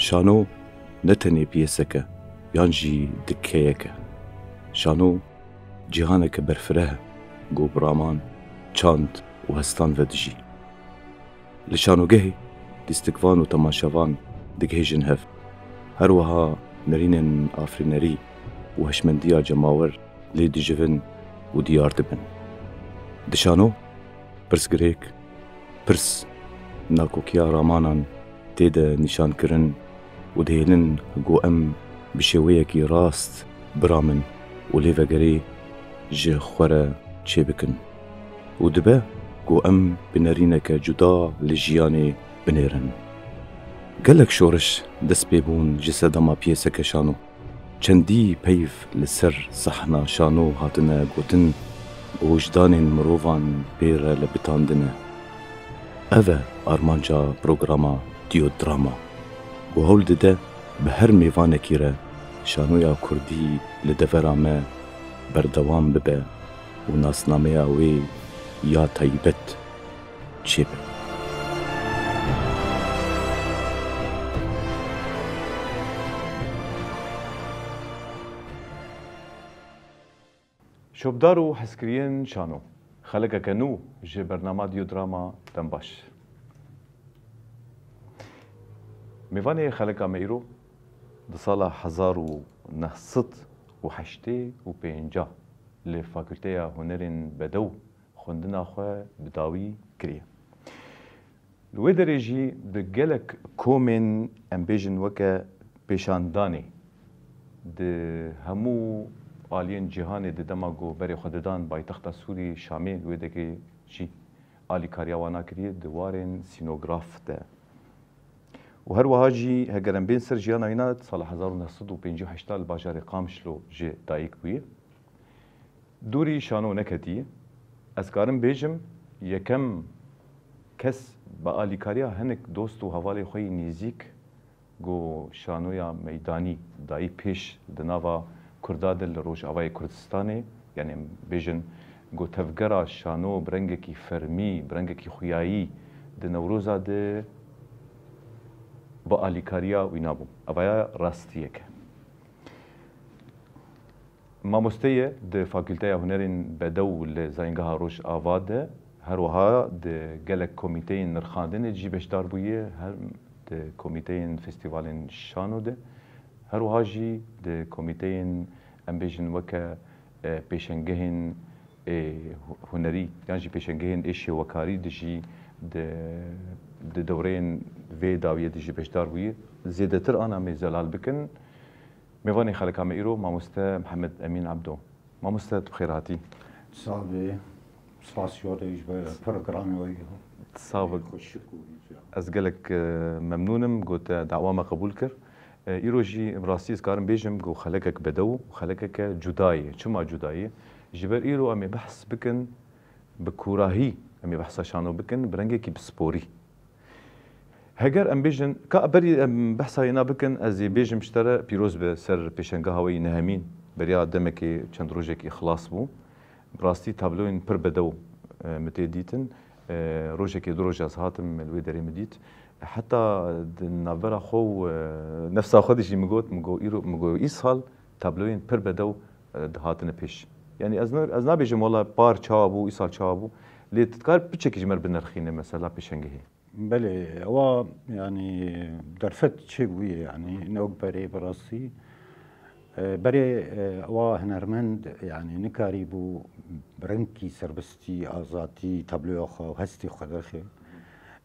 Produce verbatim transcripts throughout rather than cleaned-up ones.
Şano ne tenê piyesek e yan jî dikkeyek e. Şano cîhaneke berfireh e ku bi raman, çand û hestan ve dijî. Li şanogehê lîstikvan û temaşevan digihêjin hev. Her wiha nerînên afirînerî û hişmendiya cemawer lê dijivin û diyar dibin. Di şano pirsgirêk, pirs, nakokiya ramanan tê de nîşankirin û dihêlin ku em bi şêweyekî rast biramin û lêvegerê ji xwe re çêbikin û dibe ku em bi nerîneke cuda li jiyanê binêrin. Gelek şoriş dest pê bûn ji sedema piyeseke şano. Çendî peyv li ser sahna şano hatine gotin û wijdanên mirovan pê re lebitandine. Ev e armanca programa Diyodrama, ku hewl dide bi her mêvanekî re şanoya kurdî li devera me berdewam bibe û nasnameya wê ya taybet çêbe. Şopdar û hezkiriyên şano, xelekeke nû ji bernama Diyodrama dem baş. Mêvanê xeleka me îro di sala hezar û neh sed û heştê û pêncî li Fakulteya Hunerên Bedew xwendina xwe bi dawî kiriye. Li wê derê jî bi gelek komên, em bêjin, weke pêşandanê di hemû aliyên cîhanê di dema ku berê xwe didan paytexta Sûriyê Şamê, li wê derê jî alîkariya wan kiriye di warên sînograf de. Û her wiha jî heger em bên ser jiyana wîna, di sala hezar û neh sed û pêncî û heşt li bajarê Qamişlo ji dayik bûye. Dûrî şano neketiye. Ez karim bêjim, yekem kes bi alîkariya hinek dost û hevalê xwe yî nêzîk ku şanoya meydanî dayî pêş di nava Kurda de li Rojavayê Kurdistanê, yanî em bêjin ku tevgera şano bi rengekî fermî, bi rengekî xuyayî di Newroza de bi alîkariya wîna bû. Evaya rastiyek e. Mamoste ye di Fakulteya Hunerên Bedew li Zayîngeha Rojava de, her wiha di gelek komîteyên nirxandinê de jî beşdar bûye, her di komîteyên festîvalên şano de, her wiha jî di komîteyên, em bêjin, weke, e, pêşengehên, e, hu-, hunerî yan jî pêşengehên ê şêwekarî de jî di, di dewreyên vê dawiyê de jî beşdar bûye. Zêdetir ana em ê zelal bikin. Mêvanê xeleka me îro, mamoste Mihemed Emîn Ebdo. Mamoste, tu bi xêr hatî. Sax bî. Spasiya te ji ber programê we. Sax be. Xweşik û hîja. Ez gelek, e, memnûn im ku te dawa me qebûl kir. E, îro jî bi rastî ez karim bêjim ku xelekek bedew û xelekeke cuda ye. Çima cuda ye? Ji ber îro em ê behs bikin, bi kûrahî em ê behsa şano bikin, bi rengekî pisporî. Heger em bêjin, ka berî em behsa wêna bikin, ez ê bêjim ji te re pîroz be ser pêşengeha we yî nehemîn. Beriya demekê, çend rojekî xilas bû. Bi rastî tabloyên pir bedew, e, min tê dîtin. E, rojekê du roja ez hatim, li wê derê min dît. Heta di navbera xwe û, e, nefsa xwe de jî min got, min got, îro, min got, îsal tabloyên pir bedew, e, dihatine pêş. Yanî ez ne, ez nabêjim wela par çawa bû, îsal çawa bû. Lê tu dikar piçekî ji me re binirxîne mesela pêşengehê. Belê, ewa, yanî, derfet çêbûye, yanî, ne wek berê bi rastî. E, berê, e, ewa hunermend, yanî, nikarîbû bi rengkî serbestî, azatî, tabloya xwe û hestê xwe derxe.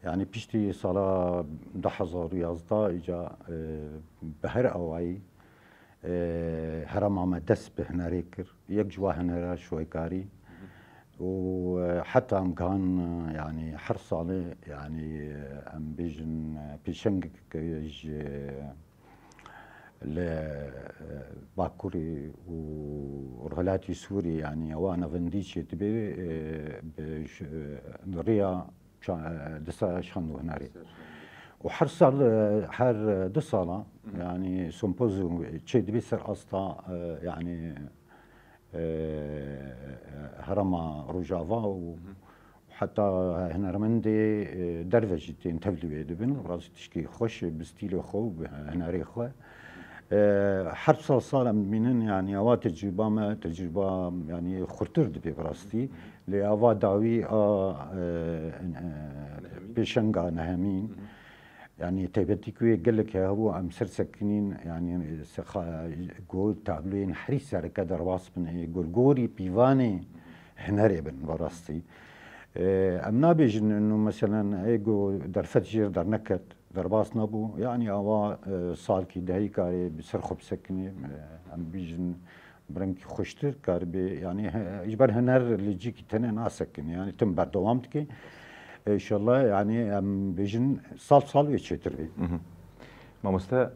Yanî, piştî sala du hezar û yazdeh îca, e, bi her awayî, e, herêma me dest bi hunerê kir. Yek ji wa hunera şoykarî. Û, e, heta em gihan, e, yanî her salê, yanî, e, em bêjin, e, pêşengek ji, e, li, e, Bakurê û Rojhilatî Sûrî, yanî ewa navendî çêdibe, e, bi ji, e, riya ça-, e, disa şand û hunerê. Û her sal, e, her, e, du sala, Hı hı. yanî sempozyum çêdibe ser asta, e, yanî, e, herêma Rojava û Hı hı. Heta hunermendê, e, derve jî tên tevlî wê dibin. Rastî tişkî xweş e, bi stîlê xwe û bi hunerê xwe. E, her sal sal em dibînin, yanî ava tecrûba me, tecrûba, yanî xurtir dibe bi rastî. Lê ava dawî a, e, e, pêşenga nehemîn. Yanî taybetî ku yê gelek hebû, em ser sekinîn, yanî sexa-, go tabloyên herî sereke derbas bin, ê go li gorî pîvanê hunerê bin, bi rastî. E, em nabêjin ino, meselen, ê go derfet jêr derneket, derbas nebû. Yanî awa, e, salkî dehî karê bi ser xwe bisekinê, e, em bêjin bi rengî xweştir karibê, yanî he-, ji ber huner li cîkî tenê nasekinê, yanî tim berdewam dike. Înşallah, yanî em bêjin sal sal wê çêtir bê. Mhm. Mamoste,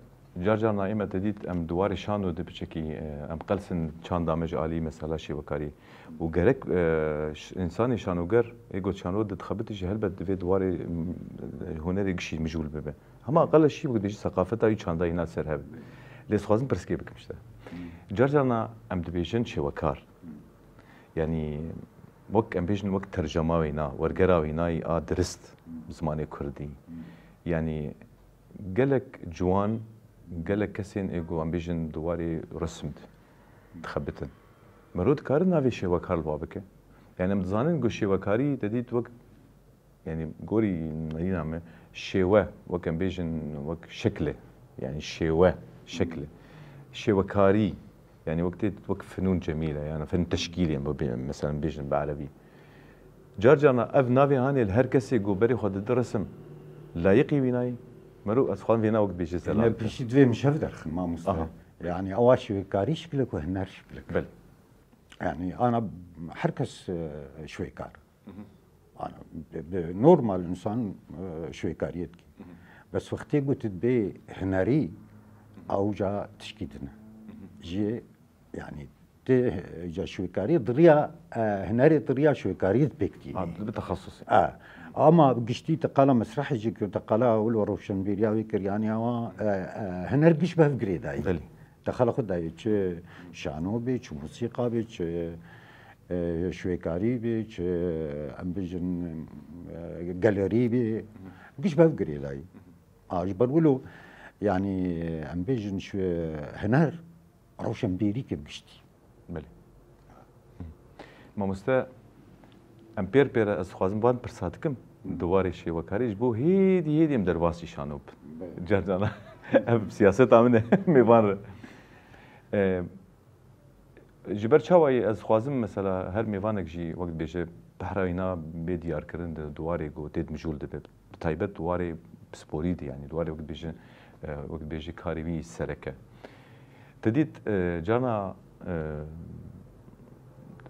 car carna ême te dît, em di warê şano de piçekî, e, em qelsin çanda me ji alî mesela şêwekarî. Û gerek, e, ş-, însanê şanoger, ê got şano de dixebitî jî helbet divê di warê, m, hunerê gişî mijûl bibe. Hema aqal şî wek dibêjî seqafeta wî çanda hîna ser hev. Lê dixwazim pirskê bikim ji te. Car carna em dibêjin şêwekar. Yanî wek em bêjin wek tercema wêna, wergera wênayî a dirist bi zimanê kurdî. Yanî gelek ciwan, gelek kesên ê ku em bêjin di warê resim de dixebitin. Mero dikare navê şêwekar li ba bike? Yanî em dizanin ku şêwekarî te dît wek, yanî gorî nerîna me, şêwe, wek em bêjin, wek şekle, yanî şêwe, şekle. Şêwekarî, yanî wek tê wek fenûn cemîle, yanî fen teşkîlî em bê-, mesela bêjin bi erebî. Car carna ev navê hanê li her kesê ku berê xwe dide resim, layiqî wî nayê. Mero ez xwazim vêna wek bêje zelal. Ne piştî divê min şev derxin, mamoste. Aha. Yanî ewa şêwekarî şikilek û huner şikilek. Belê. Yanî ana her kes, e, şêwekar. Ana, bi, bi normal însan, e, şêwekariyê dike. Bes wextê ku tu dibê hunerî, awca tişkî din e. Jê, yanî, tê, e, ca şêwekarî di riya, e, hunerê di riya şêwekariyê dipêk tînê. Ha, dibe texesusê. E, ama giştî te qala mesrehê jî kir, te qala wilo rewşenbîriya wê kir, yanî awa, e, e, huner giş bi hev girêdayî. Belê. Te xala xwe dayê, çi şano bê, çi musîqa bê, çi, e, şêwekarî bê, çi, em bêjin, e, galerî bê, giş bi hev girêdayî. A, ji ber wilo, yanî, em bêjin şê-, huner, rewşenbîrî ke bi giştî. Belê. Mamoste, em pêr pêre ez dixwazim van pirsa dikim, di warê şêwekarî ji bo hêdî hêdî em derbasî şano bin. Belê. Car carna ev siyaseta min e, mêvan re. E, ji ber çawa yê ez dixwazim mesela her mêvanek jî wek dibêje behra wîna bê diyarkirin di, di warê ku tê de mijûl dibe. Bi taybet di warê pisporî de, yanî di warê wek dibêje, e, wek dibêje karê wî sereke. Te dît, e, carna, e,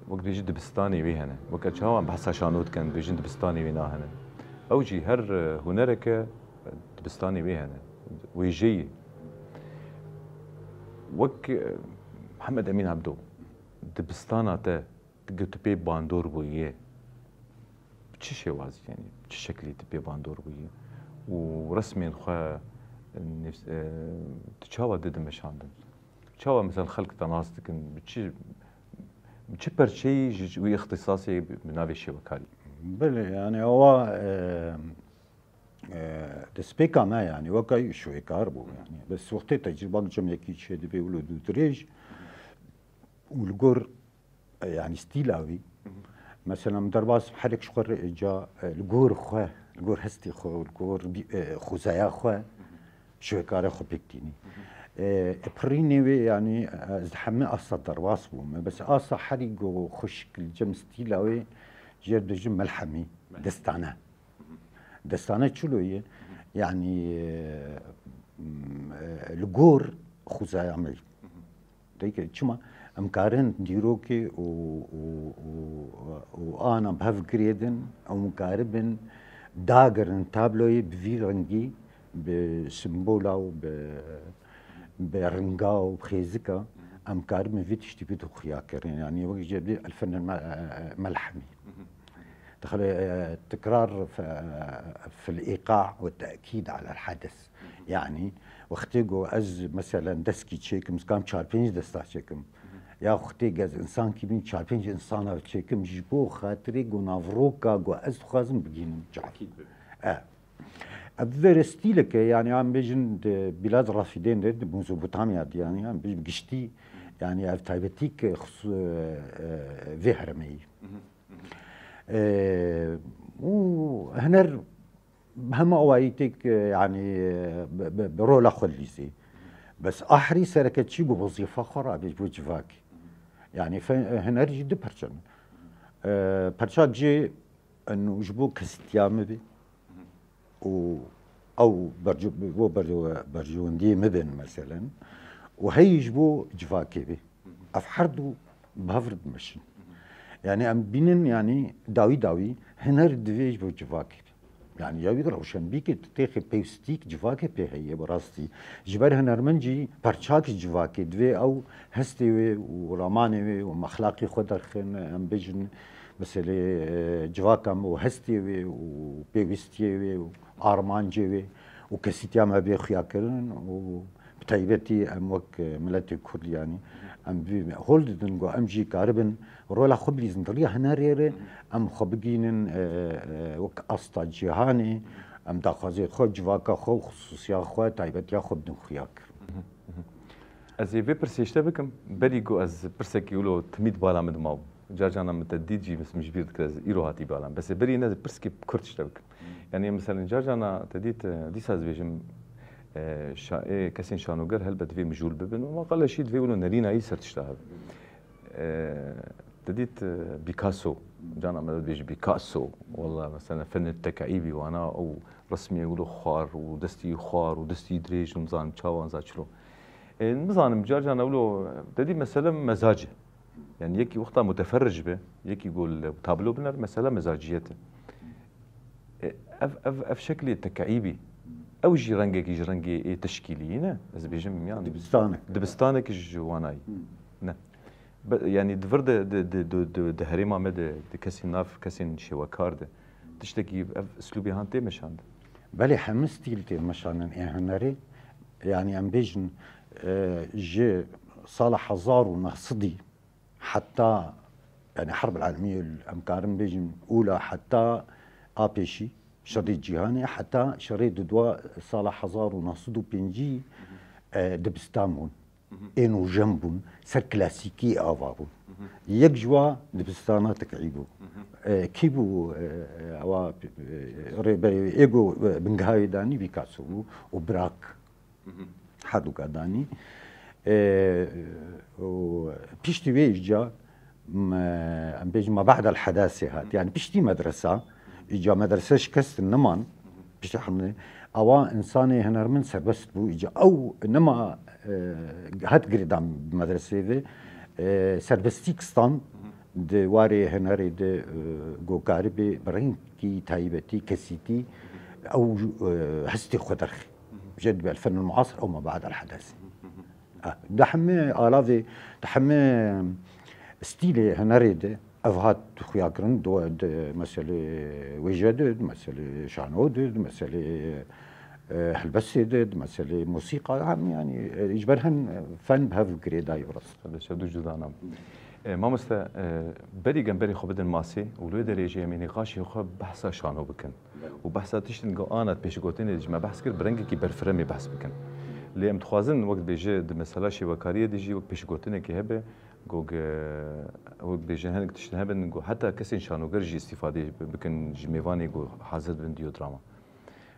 wek dibêjî dibistanê wê hene. Weke çawa em behsa şano dikin, dibêjin dibistanê wê nahene. Ew jî her, e, hunereke, e, dibistanê wê hene. Wêjeyê. Wek, e, Mihemed Emîn Ebdo, dibistana te, ku tu pê bandor bûyî, bi çi şêwazî, yanî bi çi şeklî tu pê bandor bûyî û resmên xwe, nifs-, e, tu çawa didin meşandin? Çawa, mesela, xelk te nas dikin? Bi çi, bi çi perçeyî ji wî îxtisasê bi, bi navê şêwekarî? Belê, yanî, ewa, e, e, destpêka me, yanî, weke şêwekar bû, yanî. Bes wextê tecrûba cemekî çêdibe wilo dû dirêj û li gor, e, yanî, stîla wî, mesela, min derbas herek ji xwe re ca, e, li gor xwe, li gor hestê xwe, li gor bî-, e, xwezaya xwe, şêwekara xwe pêk tînî. E, e, pirînê wê, yanî, e, ez di hemî asta derbas bûme. Bes asta herî go xweşik li cem stîla wê jê re dibêjin melhemî, destane. Destane çilo ye? Yanî, e, m, e, li gor xwezaya me. Peki, çima? Em karin dîrokê û, û, û, û ana bi hev girêdin, em karibin dagirin tabloyê bi vî rengî, bi simbola û bi, bi ringa û bi xêzika, em karibin vî tiştî bidin xuyakirin. Yanî wek jê bidî el fen el me-, melhemî. Dixile, e, tikrar fe-, fil îqa ve tekîd alel hades. Yanî, wextê ku ez, meselen, deskî çêkim, ez kam çar pênc desta çêkim. Ya xwedê gez însankî bîn çar pênc însana çêkim ji bo xatirê ku navroka ku ez dixwazim bigînim çar. Ekîd bibe. E. Ev vêre stîleke, yanî em bêjin di Bilad Rafidên de, di Mezopotamya de, yanî em bêjin giştî, yanî ev taybetî ke xus-, e, e, vê heremeyî. E, û huner hema awayî têk, e, yanî, e, bi, bi, bi rola xwe lîzî. Bes ahrî sereke çî ku wezîfa xwe rabêj bo civakê. Yanî fe-, huner jî du perçe ne. E, perçak jî eno ji bo kesîtiya min be û ew bercu-, bo bercu-, berjewendiyê min bên meselen û heyî ji bo civakê be. Ev her du bi hev re dimeşin. Yanî em bînin, yanî dawî dawî huner divê ji bo civakê be. Yanî ya wî rewşenbîkê tu têxê pêwistîk civakê pê heye bi rastî. Ji ber hunermend jî perçak ji civakê divê ew hestê wê û ramanê wê û mexlaqê xwe derxin, em bêjin meselê, e, civaka me û hestê wê û pêwistiyê wê û armancê wê û kesîtiya me bê xuyakirin û bi taybetî em wek, e, miletê Kurd, yanî em bî hol didin ku em jî karibin rola xwe bilîzin di riya hunerê re, em xwe bigînin, e, e, wek asta cîhanê, em daxwazê xwe, civaka xwe û xisûsiya xwe, taybetiya xwe bidin xuyak. Ez ê vê pirsê ji te bikim, berî ku ez pirsekî wilo timî di bala min de mabû. Car carna min te dît jî, min ji bîr dikir ez îro hatî bala min. Bes ê berî ne, ez pirsekî kurt ji te bikim. Yanî, meselen, car carna te dît, e, dîsa ez dibêjim, e, şa-, ê, kesên şanoger helbet divê mijûl bibin, û qeleşî divê wilo nerînayî ser tişta hebe. E, te dît, e, Picasso, carna me dibêje Picasso, wela, meselen, fenê tekeîbî wana, ew resmê wilo xwar û destî xwar û destî dirêj û nizanim çawa, niza çilo. E, nizanim, car carna wilo, te dît mesele mezac e. Yani yekî wexta muteferric be, yekî ku li tablo biner, mesela mezaciyet e. E, ev, ev, ev şeklê tekeîbî, ew jî rengekî ji rengê ê teşkîliyî ne, ez bêjim, yani dibistanek, dibistanek ji wanayî. Hmm. Ne. Be-, yani di vir de, di, di, di, di, di herêma me de, di kesên nav, kesên şêwekar de, tiştekî ev uslûbê han tê meşandin? Belê, hemû stîl tê meşandin ê hunerê. Yani em bêjin, e, ji sala hezar û neh sedî heta, yani Herb el Alemî, em karin bêjin ûla, heta a pêşî şerê cîhanê, heta şerê dudwa sala hezar û neh sed û pêncî, e, dibistan bûn. Ên û jem bûn, ser klasîkî ava bûn. Yek ji wa dibistana tekeî bû. E, kî bû, e, ewa, e, rêberê ê ku, e, bingehayê danî Picasso bû û Braque. Herdûka danî. E, û piştî wê îca, me, em bêjin, ma ba'del hedasê hat. Yani piştî medresa, îca medrese şikestin niman, piştî hemle, awa insanê hunermend serbest bû, îca ew nema, e, hat girêdan bi medresê ve, e, serbestî kistan di warê hunerê de, e, ku karibê bi rengkî taybetî, kesîtî, ew, e, hestê xwe derxî. Jê dibe el fenul muasir ew ma ba'del hedasê. Ah, di hemê alavê, di hemê stîlê hunerê de ev hat xuyakirin, di, di meselê wêje de, di meselê şano de, di meselê, e, helbestê de, di meselê musîqa, hem, yani, e, ji ber hin fen bi hev girêdayî rast. Tabii, çawa du cuda nam. E, mamoste, e, berî gemberê xwe bidin masê û li wê derê jî em ê nîqaşê xwe behsa şano bikin. Û behsa tiştin ku ana pêşgotinê ji me behs kir, bi rengekî berfiremê behs bikin. Lê em dixwazin, wek dibêje, di mesela şêwekariyê de jî wek pêşgotinekê hebe, ku ge-, wek dibêje, hinek tiştin hebin, ku heta kesên şanoger jî îstîfadê bikin ji mêvanê ku hazir dibin diyo drama.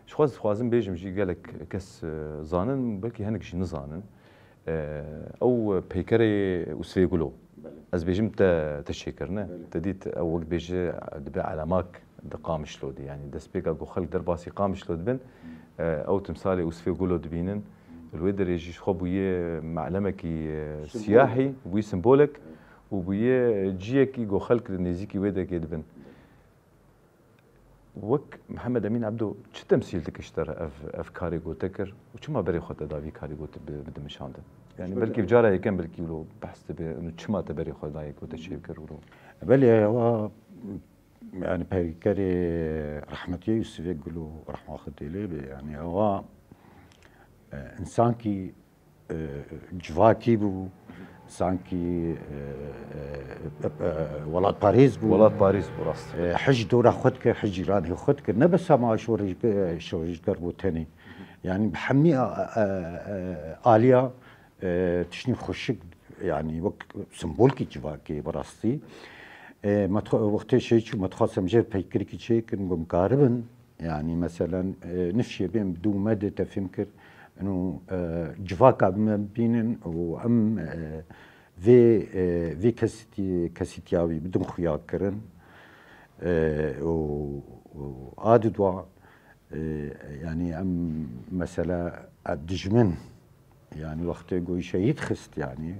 Ji xwe ez dixwazim bêjim jî, gelek kes, e, zanin, belkî hinek jî nizanin. E, ew peykerê Usvê Gulo. Belê. Ez bêjim te, te çêkirine. Belê. Te dît, ew wek bêje dibe elemak di Qamişlo de. Yani destpêka ku xelk derbasî Qamişlo dibin, e, ew timsalê Usvê Gulo dibînin. Li wê derê jî ji xwe bûye me'lemekî, e, sîyahî, bûye simbolek û bûye ciyekî ku xelk di nêzîkî wê derê dibin. Wek Mihemed Emîn Ebdo çi temsîl dike ji te re ev, ev karê ku te kir û çima berê xwe te da vî karî ku te bi, bi dimeşandin? Yani belkî cara yekem belkî wilo behs dibe, û çima te berê xwe dayê ku te çêkir wilo? Belê, ewa, yani peykerê rehmetiyê Yusufê Gulo, rehma Xwedê lê be, yani ewa, e, însankî e, civakî bû, Sankî, e, e, e, welatparêz bû. Welatparêz bû, rast. E, hej dora xwe dikir, hej cîranê xwe dikir. Ne bes hema şoreşge-, şoreşger bû tenê. Yani bi hemî, e, e, e, aliya, e, tiştî xweşik, yani wek sembolkî civakê bi rastî. E, me dixwe-, wextê şey çû, me dixwast em jê peykirikî çêkin, ku em karibin. Yani meselen, e, nifşê bêm dû me de te fêm kir, eno, e, civaka me bînin û em, e, vê, e, vê kesîtî-, kesîtiya wî bidin xuya kirin. E, û, û a di dua, e, yani em mesela, e, dijmin, yani wextê ku şehîd xist, yani,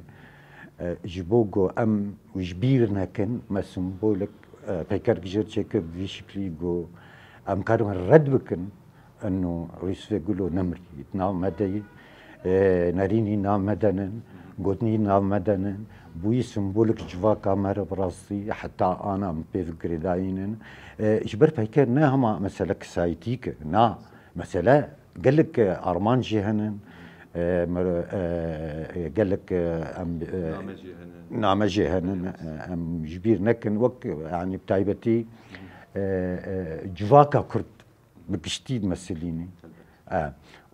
e, ji bo ku em ji bîr nekin, me simbolik, e, peyker gijir çêkir bi vî şiklî ku em karin red bikin, eno Yûsifê Gulo nemirî, di nav me de yî, e, nerînî nav me de nin, gotinî nav me de nin, bûyî simbolik civaka me re bi rastî heta ana em pê girêdayî nin. E, ji ber peyker ne hema mesele kisayetîk e, na, mesele gelek, e, armanc jî henin, e, mer-, e, e, gelek, e, em, e, Name jî henin. name jî henin, e, em ji bîr nekin. Wek, yani, bi taybetî, e, e, civaka Kurd bi giştî mesilînî. E,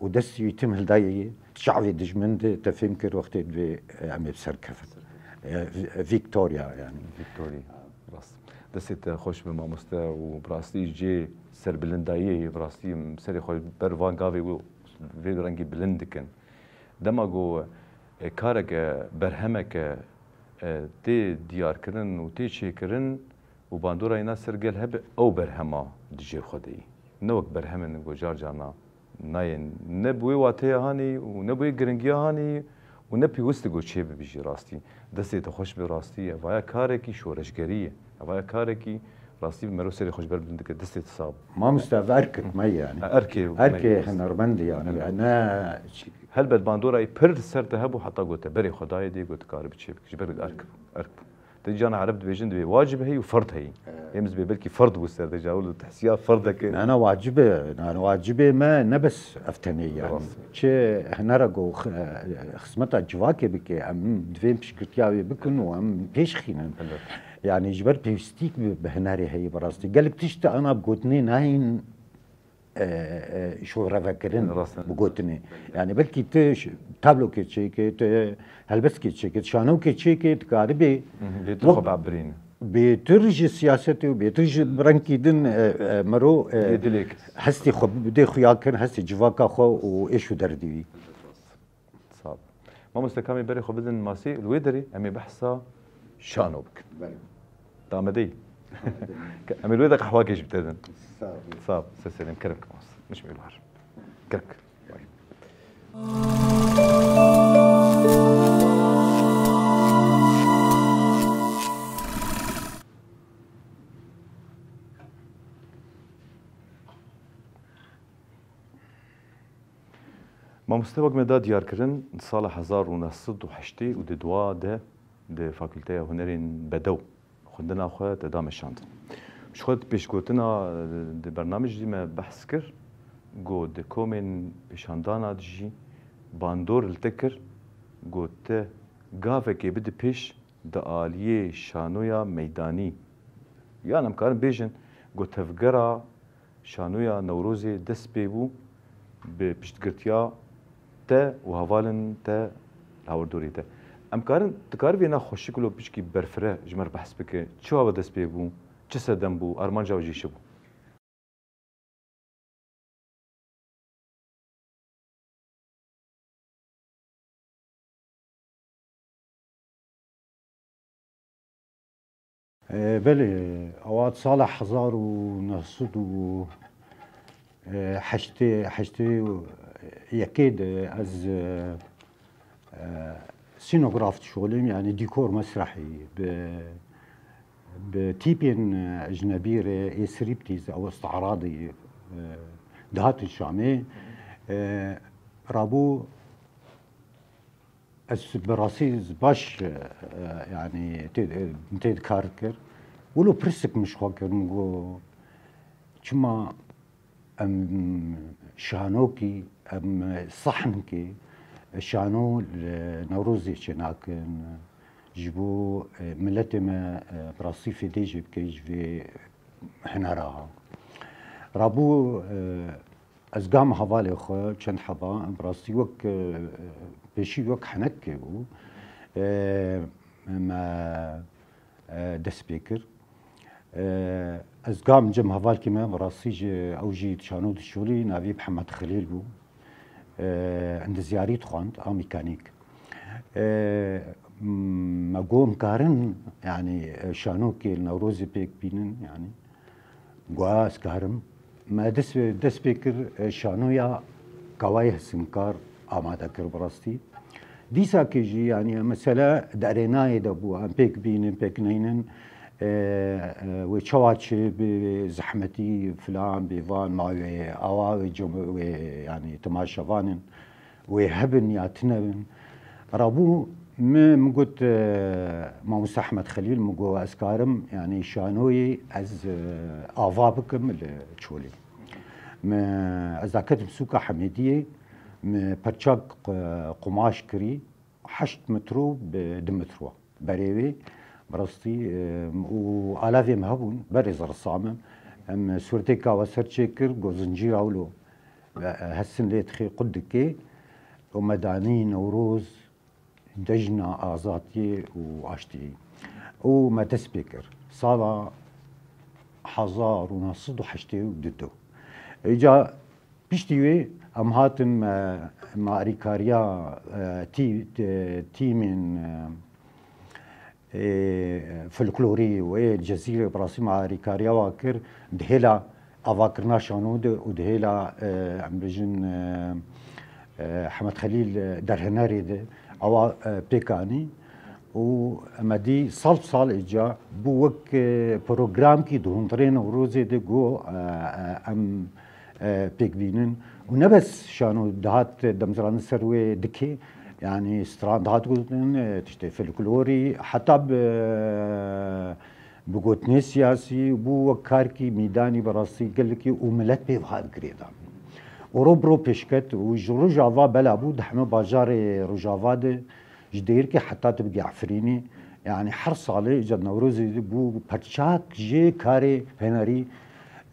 û destî wî tim hildayê çavê dijmin de te fêm kir wextê divê, e, em ê bi ser kevin. E, Vi-, Victoria, yani. Victoria. Rast. Destê te xweş be, mamoste, û bi rastî cê serbilindayî ye, bi rastî em serê xwe ber van gavê wê, vê rengî bilind dikin. Dema ku, e, kareke, berhemeke, e, tê diyarkirin û tê çêkirin û bandora yê na ser gel hebe, ew berhema di cê xwe de yî. Ne wek berhemên ku car carna nayên ne bi wê wateya hanî û ne bi wê giringiya hanî û ne pêwist e ku çê bibe jî rastî. Destê te xweş be rastî. Evaya karekî şoreşgerî ye. Evaya karekî rastî bi mero serê xwe ji ber bilind dike. Destê te sax be. Mamoste, ev erkek me yani. Ha, erkê me Erkê ye. Hunermendî yani. Helbet. Ne Helbet bandorayê pir li ser te hebû heta ku te berê xwe dayê dê ku tu karibî çê bikî. Ji ber erk bû. Erk bû. Te cana Ereb dibêjin, divê wacib heyî û ferd heyî. Evet. Êm dibê belkî ferd bû ser te, ji ewil dihsiya ferdeke. Na, na, wacib e, na, na, wacibê me ne bes ev tenê yani. Rast. Çi hunera ku x-, xizmeta civakê bike, em divê em piştgirtiya wê bikin û em pêş xînin. Elbet. Yani ji ber pêwîstîk bi, bi hunerê heyî bi rastî. Gelek tişt ana gotinê nayên e, e, şorevekirin Rast e. bi gotinê. Yani belkî tu ş-, tablokê çêkê, tu helbestkê çêkê, tu şanokê çêkê, dikaribê Hı hı, bêtir wek xwe biabirîne. bêtir ji siyasetê û bêtir ji rengkî din, e, e, mero, e, Yê dilê kes. hestê xwe bidê xuya kirin, hestê civaka xwe û êş û derdê wî. Sağ ol. Mamoste, kamê berê xwe bidin masê, li wê derê em ê behsa şano bikin. Belê. Te amadeyî? Em ê li wê de qehwakê jî bi te din. Sağ ol. Sağ ol. Ser serê min, kerem ke mamoste. Min ji me li war. Kerem ke. Mamoste, wek me da diyarkirin, di sala hezar û neh sed û heştê û dua de di Fakulteya Hunerên Bedew xwendina xwe te da meşandin. Ji xwe di pêşgotina, di bernamejî me behs kir, got, di komên pêşandana de jî bandor li te kir, got, te gavekê bide pêş di aliyê şanoya meydanî. Yan em karin bêjin, got, tevgera şanoya Newrozê dest pê bû bi piştgirtiya te û hevalên te li hawirdorê te. Em karin, tu karî vê na xweşik û piçkî berfireh ji me re behs bike, çawa we dest pê bû, çi sedem bû, armanca we jî çi bû? E, belê, ewa sala hezar û neh sed û heştê, heştê û yekê de ez, e, e, sînograf dişolîm, yani dîkor mesrehî, bi, bi tîpên, e, ecnebî re, ê strîptîz, ew îsti'radî, e, dihatin Şamê. E, rabû Ez bi rastî baş, e, e, yani tê, tê kar kir. Wilo pirsik min ji xwe kir, min got, çima em şanokî, em sahnkî, Şano li Newrozê çênakin, ji bo, e, miletê me, e, bi rastî fêdê jê bike ji vê hunera ha. Rabû, e, ez gam hevalê xwe çend heba, bi rastî wek, e, pêşî wek henek bû, e, me, e, dest pê kir. E, ez gam cem hevalkî me, bi rastî ji ew jî şano dişolî, navî Mihemed Xelîl bû. E, endizyarî dixwand, a mîkanîk. E, m-, me got, em karin, yanî, e, şanokê li Newrozê pêk bînin, yanî. Got, ez karim. Me dest, dest pê kir, e, şanoya Kawayê Hesinkar amade kir bi rastî. Dîsakê jî, yanî, mesele di erênayê de bû, em pêk bînin, pêk neynin, e, e, wê çawa çi bi zehmetî filan, bêvan, ma wê awa wê cem-, wê, yanî, temaşevan in, wê hebin ya tine bin. Rabû min, min got, e, Mamoste Ehmed Xelîl, min got, ez karim, yanî, şanoyê ez, e, ava bikim li Çolê. Min, ez daketim sûka Hemêdiyê, min perçak, e, qumaş kirî, heşt metro bi du metro. Berê wê, bi rastî, e, û alavê min hebûn, berê zirisa min. Em sûretê kawa ser çêkir, got zincîra wilo, e, e, hesin lê dixê qut dikê, û me danî Newroz, cejna azadiyê û aştiyê. Û me dest pê kir. Sala hezar û neh sed û heştê û du. Îca piştî wê em hatin me, me alîkariya, e, tî-, e, tîmên, e, ê folklorî û ê Cezîrê bi rastî me alîkariya wa kir, di hêla avakirina şano de û di hêla, e, em bêjin, e, e, Hemed Xelîl, e, derhenerê de ewa, e, pêk anî û me dî sal bi sal îca bû wek, e, programkî di hundirê Newrozê de got, e, e, em e, pêk bînin. Û ne bes şano dihat demzirandin ser wê dikê, yanî stran dihat gotin, e, tiştê folklorî, heta bi, bi gotinê siyasî bû wek karkî mîdanî bi rastî gelekî û milet pê wiha girêdan. Û ro bi ro pêşket û ji Rojava bela bû di heme bajarê Rojava de, ji Dêrikê heta tu bigê Efrînê, yanî her salê îca di Newrozê de bû perçak jê karê hunerî,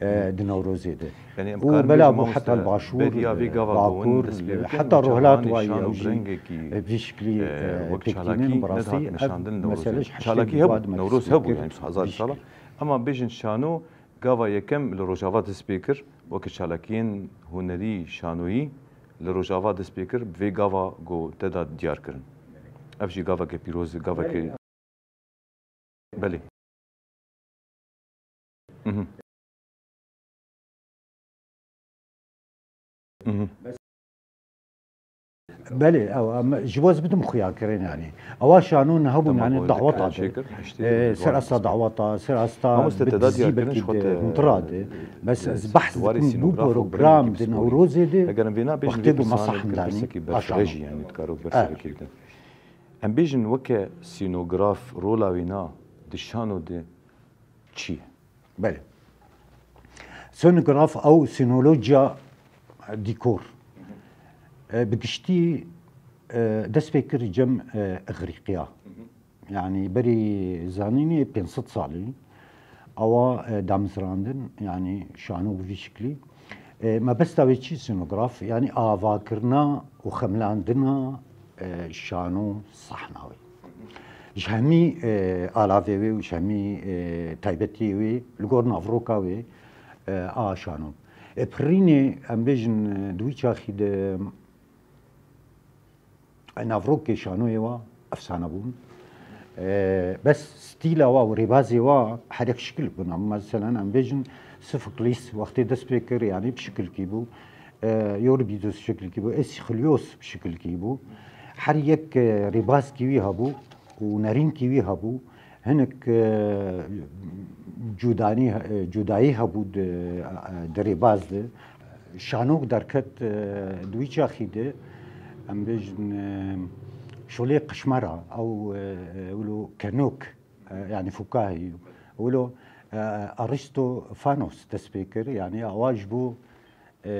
e, di Newrozê de. Yanî em Û karin bela bêjin, bû mamoste, heta li Başûr, beriya vê gava ku hûn Bakur, dest pê bikin, heta Rojhilat şano wa bi ew jî, rengekî, e, vî şiklî, e, e, wek pêk çalakî tînin, bi rastî nehat nişandin li Newrozê. Mesele ji heştê Çalakî hebû, Newroz hebû, yanî hezar sala. Ema bêjin şano gava yekem li Rojava dest pê kir, weke çalakiyên hunerî şanoyî li Rojava dest pê kir, bi vê gava ku te da diyar kirin. Ev jî gaveke pîroz e, gaveke Belê. Mhm. Mhm. Belê, ew, em, ji bo ez bidim xuyakirin, yanî. Ewa şano niha bûn, yanî, daweta de. E, ser asta daweta, ser asta bi dizî belkî de, huntira de. Bes ez behs dikim bû program di Newrozê de, wextê bû me sahn danî, a şano. Yanî, dikaro bersekî bidin. Em bêjin weke sînograf rola wîna di şano de çi ye? Belê. Sînograf ew sînolojiya dîkor. E, bi giştî, e, dest pê kir cem, e, Îgrîqiya. Yanî berî zanînê pênc sed salî ewa, e, damezrandin, yanî şano bi vî şiklî. E, mebesta wê çi sînograf? Yanî avakirina û xemlandina, e, şano sahna wê. Ji hemî, e, alavê wê û ji hemî, e, taybetiyê wê li gor navroka wê, e, a şano. E, pirînê em bêjin, e, di wî çaxî de Navrokê şanoyê wa efsane bûn. E, bes stîla wa û rêbazê wa herek şikil bûn. Em, meselen, em bêjin Sophoklis wextê dest pê kir, yanî bi şikilkî bû. E, Euripides bi şikilkî bû. Aeschylus bi şikilkî bû. Her yek, e, rêbazkî wî hebû û nerînkî wî hebû. Hinek, e, cudanî, e, cudayî hebû di, e, di rêbaz de. Şanok derket, e, di wî çaxî de, em bêjin, e, şolê qişmera, ew, e, e, wilo kenok, e, yanî fukahî, wilo, e, Aristofanos dest pê kir, yanî awa ji bo E,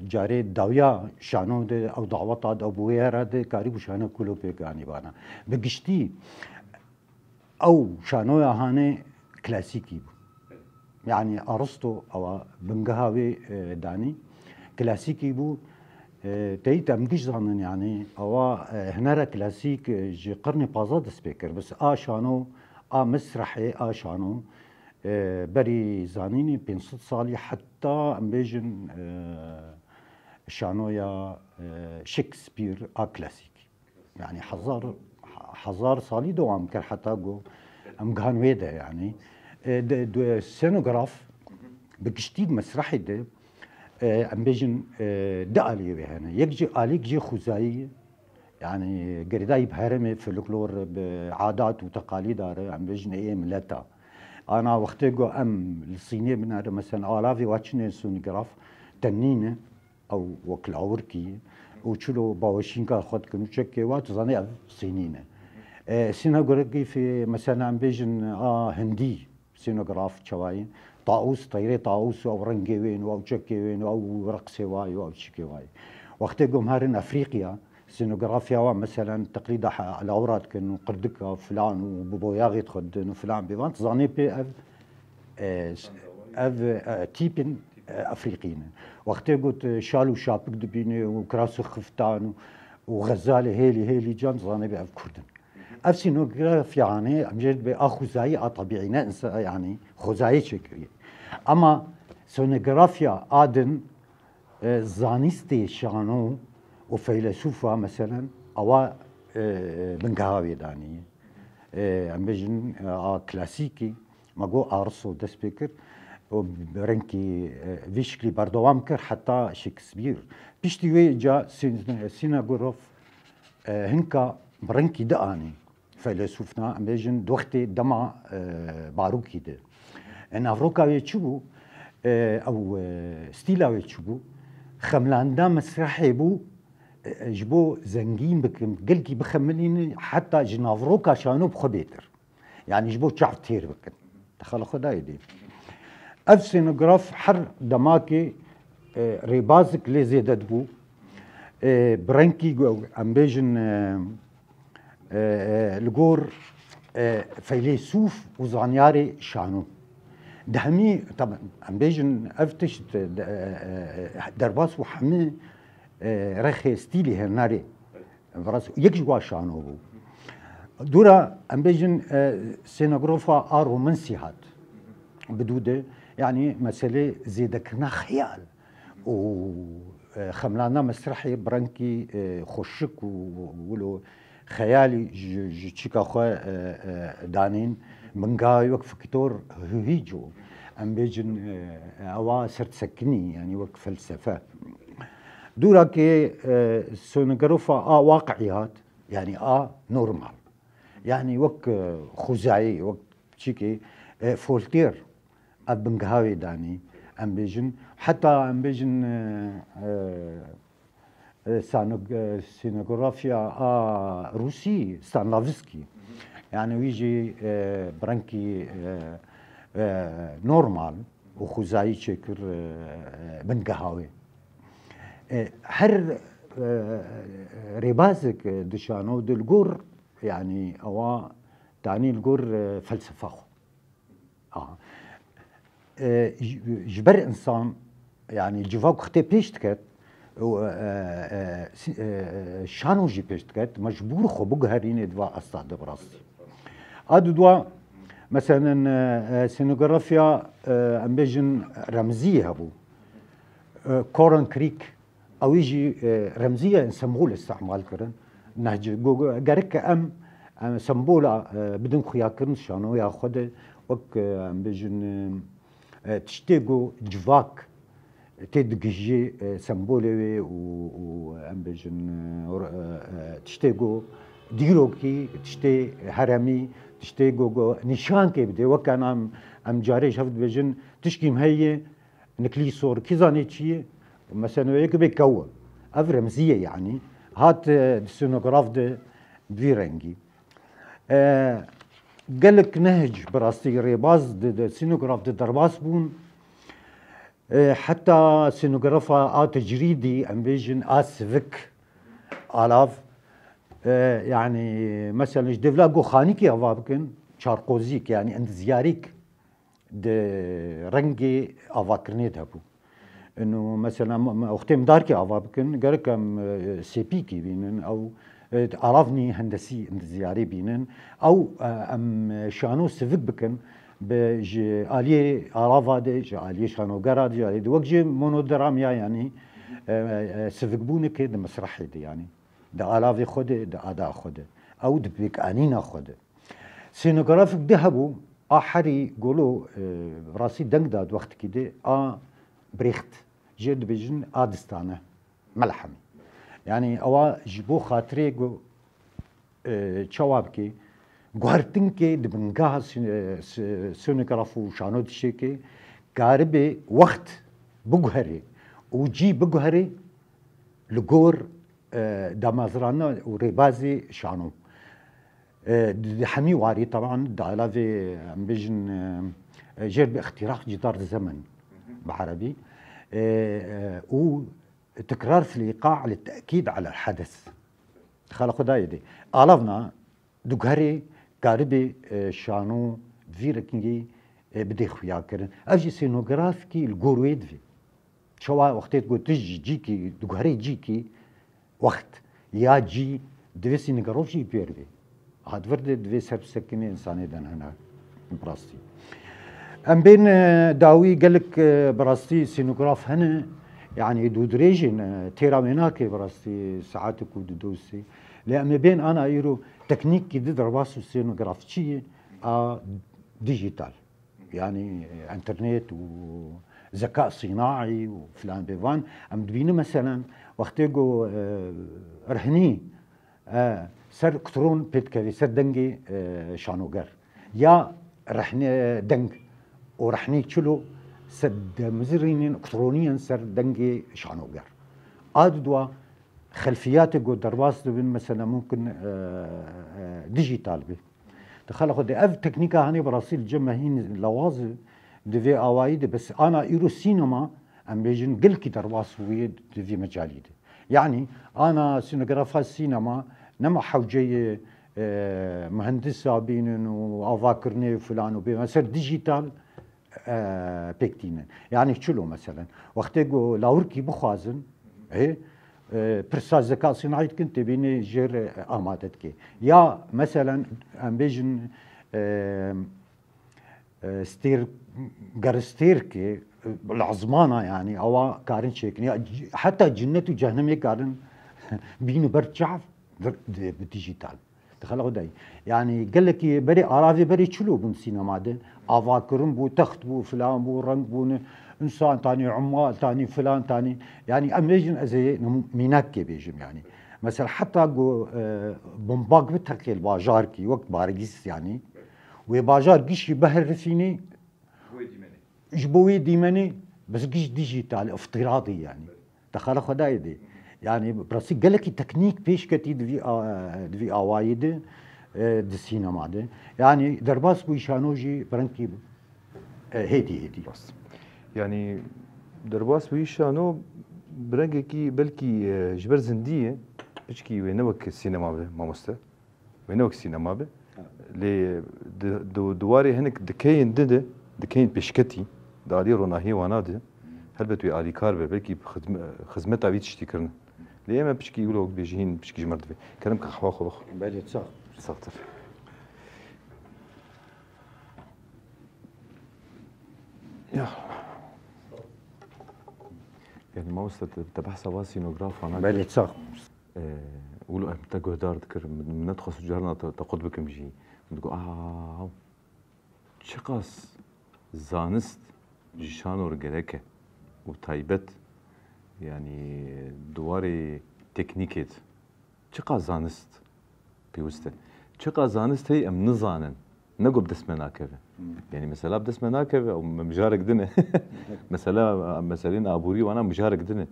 carê dawiya şano de ew daweta de ew bûyera de karîbû şano kulopê ganîbana. Bi giştî ew şanoya hanê klasîkî bû. Yanî Aristo ewa bingeha wê, e, danî klasîkî bû. E, teyî em giş zanin, yanî ewa, e, hunera klasîk, e, ji qirnê pazdeh dest pê kir. Bes a şano, a mesrehê, a şano, e, berî zanînê pênc sed salî heta em bêjin, e, şanoya, e, Shakespeare a klasîk. Yanî hezar, hezar salî dewam kir heta ku em gihan wê de, yanî. E, de, de, senograf bi giştî mesrehê de, e, em bêjin, e, du aliyê wê hene. Yek jî alîk jî xwezayî ye. Yanî girêdayî bi herêmê, folklor, bi adat û teqalîda re, em bêjin ê mileta. Ana wextê ku em li Sînê binere, mesela alavê wa çinê sonograf tenî ne, ew wek lawirkî û çilo baweşînka xwe dikin û çekê wa, tu zanî ev Sînî ne. E, sînografî, mesela em bêjin a Hindî, sînograf çawayî, taûs, teyrê taûs û ew rengê wê û ew çekê wê û ew reqsê wa û ew çikê wa. Wextê ku em herin Efrîqiya, sînografiya wa, meselen, teqlîda he-, lawira dikin û qirdika filan û bi boyaxê dixwe didin û filan bêvan, tu zanî pê ev, e, s-, ev, e, tîpin, e, Efrîqî ne. Wextê ku tu şal û şapik dibînî û kiras û xiftan û, û xezalê hêlî hêlî can, tu zanî pê ev Kurd in. Ev sînografiya hanê, em jê dibê a xwezayî, a tebîî ne, insa-, yanî xwezayê çêkiriye. Ama sînografiya a din, e, zanîstê şano û feylesûfa, meselen, ewa, e, bingeha wê danî. E, em bêjin, e, a klasîkî, me got Aristo dest pê kir û bi rengkî, e, vî şiklî berdewam kir heta Shakespeare. Piştî wê ca sîn-, sînograf, e, hinka bi rengkî dianî. Feylesûfna, em bêjin, di wextê dema, e, barokî de. E, navroka wê çi bû? E, ew, e, stîla wê çi bû? Xemlanda mesrehê bû, e, ji bo zengîn bikin, gelkî bixemilînin, heta ji navroka şano bi xwe bêtir. Yanî ji bo çav têr bikin. Te xala xwe dayê dî. Ev sînograf her demakê, e, rêbazik lê zêde dibû. E, bi rengkî ku em bêjin, e, e, e, li gor, e, feylesûf û zanyarê şano. Di hemî, taban, em bêjin ev tişt, e, e, e, derbas û hemî, e, rexê stîlê hunerê. Bi rast yek ji wan şano bû. Dûra, em bêjin, e, sînografa a romansî hat bi dû de, yanî meselê zêdekirina xeyal û, e, xemlana mesrehê bi rengkî, e, xweşik û wilo xeyalî ji, ji çîka xwe, e, e, danîn, bingeha wek fiktor hûhîco, em bêjin, e, ewa sersekinî, yanî wek felsefe. Dûra ke, e, sînografa a waqî hat, yanî a normal. Yanî wek, e, xwezayî, wek çîkê, e, folklor, ev bingeha wê danî, em bêjin. Heta em bêjin, e, e, e, sano-, e, sînografiya a Rûsî, Stanlavskî. Yanî wî jî, e, bi rengkî, e, e, normal û xwezayî çêkir, e, e, bingeha wê. E, her, e, rêbazek, e, dişano di li gor, yanî ewa danî li gor, e, felsefa xwe. Aha. E, ji, ji ber insan, yanî civak wextê pêş diket, û, e, e, si-, e, şano jî pêş diket, mecbûr xwe biguherînê di va asta de bi rastî. A dudwa, meselen, e, e, sînografiya, e, em bêjin remzî hebû. E, Coran Creek, ewî jî, e, remzî ye, sembol îstîmal kirin. Nehce, go, go, gerek em, em sembola, e, bidin xuyakirin şanoya xwe de, wek, e, em bêjin, e, e, tiştê ku civak tê digihîjê, e, sembolê wê û, û em bêjin, e, or-, e, e, tiştê ku dîrokî, tiştê heremî, tiştê ku, ku nîşankê bidê. Wek em, em carê ji hev dibêjin, tişkî me heye, niklî sor, kî zanê çi ye? Mesela wê yek bê kew. Ev remzî ye yanî. Hat, e, di sînograf de bi vî rengî. E, gelek nehc bi rastî rêbaz di, di sînograf de derbas bûn. E, heta sînografa a tecrîdî, em bêjin a sivik, alav, e, yanî, mesela ji devla ku xanîkê ava bikin, çarqozîk, yanî endizyarîk di rengê avakirinê de hebû. Ino, mesela, me, me, wextê em darkê ava bikin, gerek em, e, sêpîkî bînin, ew, e, alavnî hendesî, endizyarî bînin, ew, e, em şano sivik bikin, bi ji aliyê alava de, ji aliyê şanogera de, ji aliyê de, wek ji monodramya, yanî, e, e, sivikbûnekê di mesrehê de, yanî, di alavê xwe de, di ada xwe de, ew di pêkanîna xwe de. Sînografik di hebû, a herî golo, e, rastî deng da di wextekî de, a Brecht, jê dibêjin a distane, melhemî. Yanî ewa ji bo xatirê ku, e, çawa bike, guhertinkê di bingeha sîn-, e, s-, sînograf û şano dişêkê karibe wext biguherê û cî biguherê li gor, e, damezrana û rêbazê şano. E, di, di hemî warî, teban, di alavê, em bêjin, e, e, jêr bi îxtîraq cidar zemen bi erebî. E, e, û تكرار في الإيقاع للتأكيد على الحدث. Xala Xwedayê dê. Alavna diguherê karibê, e, şano vî rengî, e, bidê xuya kirin. Ev jî sînografkî li gor wê divê. Çawa wextê ku tu ji cîkî, diguherê cîkî, wext ya cî divê sînograf jî pêr bê. Hat vir de divê ser bi sekinê insanê den hene bi rastî. Em bên, e, dawî gelek, e, bi rastî sînograf hene, yanî dûdirêj in, e, têra wê nake bi rastî saetek û du dosê. Lê em ê bên ana îro teknîkî di derbas û sînografçiyê a dijîtal. Yanî, e, enternet û zeka sînaî û filan bêvan, em dibînin meselen wextê ku, e, rehnî, e, ser kutron pê dikevê, ser dengê, e, şanoger. Ya rehnê deng û rehnî çilo ser demizirînin kutroniyên ser dengê şanoger. A didwa xelfiyatê ku derbas dibin, mesela mumkin, e, e, dijîtal be. Di xela xwe de ev teknîka hanê bi rastî li cem me hîn lawaz e, di vê awayî de, bes ana îro sînema, em bêjin, gelkî derbas bûye di vî mecalî de. Yanî ana sînografa sînema nema hewceyê, e, muhendisa bînin û avakirinê û filan û bê. Ser dijîtal, e, pêk tînin. Yanî çilo meselen. Wextê ku lawirkî bixwazin, ê, e, pirsa zeka sînaî dikin, tê bînê jêr, e, amade dike. Ya meselen, em bêjin, e, e, stêr, geristêrkê, e, lazmana, yanî, ewa karin çêkin. Ya, c-, heta cinnet û cehennemê karin bînin ber çav, vir-, di-, bi dijîtal. Di xela xwe de. Yanî gelekî berê aravê berê çilo bûn sînema de. Avakirin bû, text bû, filan bû, reng bûn, insan tanî, ummal tanî, filan tanî. Yanî em bêjin ez ê nimû-, mînakê bêjim yanî. Mesela heta ku, e, bombak biteqê li bajarkî, wek Bargîs yanî. Wê bajar gişî biherifînî, ji bo wê dîmenê, bes giş dijîtal, îftiradî yanî. Di xela xwe dayê dê. Yanî, bi rastî gelekî teknîk pêş ketî di vî a-, di vî awayî de, e, di sînema de. Yanî, derbas bûyî şano jî bi rengkî, e, hêdî hêdî. Rast. Yanî, derbas bûyî şano bi rengekî belkî, e, ji ber zindî ye, piçkî wê ne wek sînema be, mamoste. Wê ne wek sînema be. Ha. Lê di, di, di warê hinek dikeyên din de, dikeyên pêşketî, di alî ronahiyê wana de, helbet wê alîkar be, belkî xizme-, xizmeta wî tiştî kirine. Lê em piçkî wilo wek bêjî hîn piçkî ji me re divê. Kerem ke qehwa xwe bixwe. Belê, sax. Saxtir. Ya. Yani mamoste te, te behsa va sînograf wana. Belê, sax. Ee, wilo em te guhdar dikir, min, min nedixwest carna te, te qut bikim jî. Min digot, "Aw, çiqas zanist ji şano re gerek e û taybet, yanî di warê teknîkê de. Çiqas zanist pêwist e. Çiqas zanist heye em nizanin. Ne ku bi dest me nakeve." Hmm. Yanî mesela bi dest me nakeve, ew me mijarek din e. Mesela, meselên aborî wana mijarek din e.